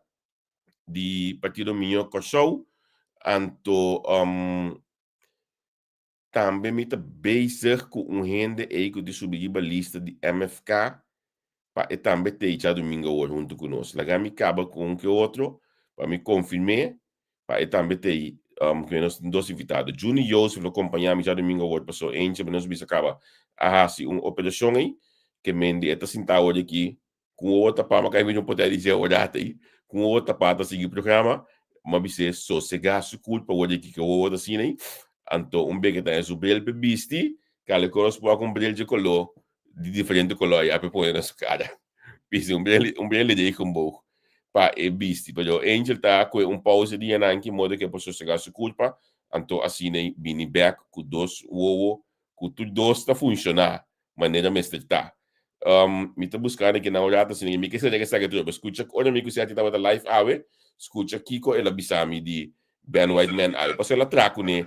di Partido Mihó Kòrsou. Anto tambe mi ta bezig ku un hende ei ku di subi riba lista di MFK pa e tambe t'ei djadumingu awor huntu ku nos. Laga mi kaba ku un ke otro pa mi konfirm'é pa e tambe t'ei ku nos tin dos invitado. Juni Joseph lo kompañá mi djadumingu awor paso eentje pa nos bisa kaba a hasi un operashon ei ke mende e ta sintá awor aki ku un wowo tapá ma kai mi no por ta di dje ora ei ku un wowo tapá ta sigui programa m'a bis'é sosegá su kulpa awor aki ke wowo ta asina ei anto un beke ta haña su bril p'e bisti kale koros por wak un bril dje koló di diferente koló ya p'e pone na su kara bisti un bril un bril di regenboog pa e bisti pero Angel ta kohe un pausa di yananki modo ke por sosegá su kulpa anto asina ei bini bèk ku dos wowo ku tur dos ta funshoná manera mester ta. Mi ta buskando kinan un rato asina, mi ke sera ke esaki atrobe. Skucha ora mi ku Sergio tabata live awe, skucha kiko el a bisa mi di Ben Whiteman awe. Pasobra el a traha kuné,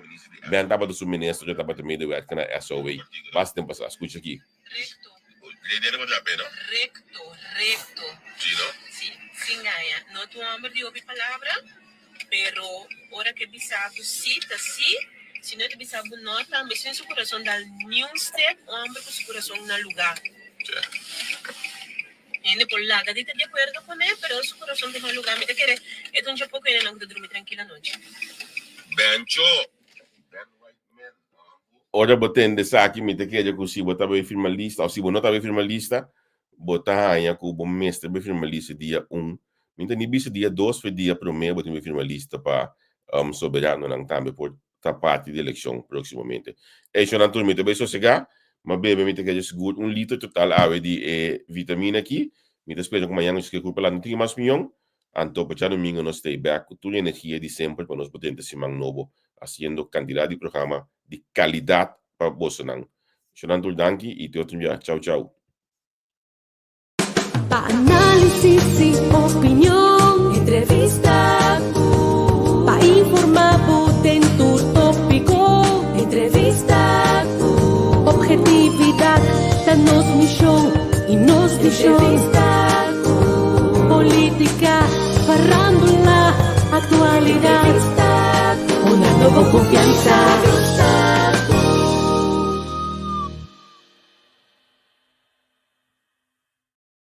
Ben tabata su minister, yo tabata medewerker na SOW. Basta tempu pasá. Skucha aki. Recto. Recto, recto. Sí, sin gaña. No ta un homber di hopi palabra. Pero ora ke bisa bo sí, ta sí. Si no e ta bisa bo no, tambe sin su kurason dal niun step, un hòmber ku su kurason na lugá. Hende por laga di ta di akuerdo kuné, pero su kurason ta na lugá. Mi ta kere e ta un dje poko hendenan ku ta drumi trankil anochi. Bencho! Ora bo tende esaki, mi ta kere ku si bo ta bai firma lista òf si bo no ta bai firma lista, bo ta haña ku bo mester bai firma lista dia un. Mi ta ni bisa dia dos, pero dia promé bo tin bai firma lista pa soberanonan tambe por ta parti di elekshon próksimamente. Eshonan tur mi ta bai sosegá, ma bebe mi ta kere sigur un liter total awe di e vitamina aki. Mi ta spera ku mañan nos ke kurpa lanta un tiki mas mion. Anto pa djadumingu nos stay back ku tur energia di semper pa nos por drenta siman nobo hasiendo kantidat di programa di kalidat pa bosonan. Shonan tur danki i te otro bia. Chau chau. Pa análisis i opinion, entrevista ku. Pa informá bo den tur tópiko, entrevista ku. Objetividat ta nos mishon i nos vishon. Entrevista ku. Polítika, farándula, aktualidat. Entrevista ku. Honrando bo konfiansa.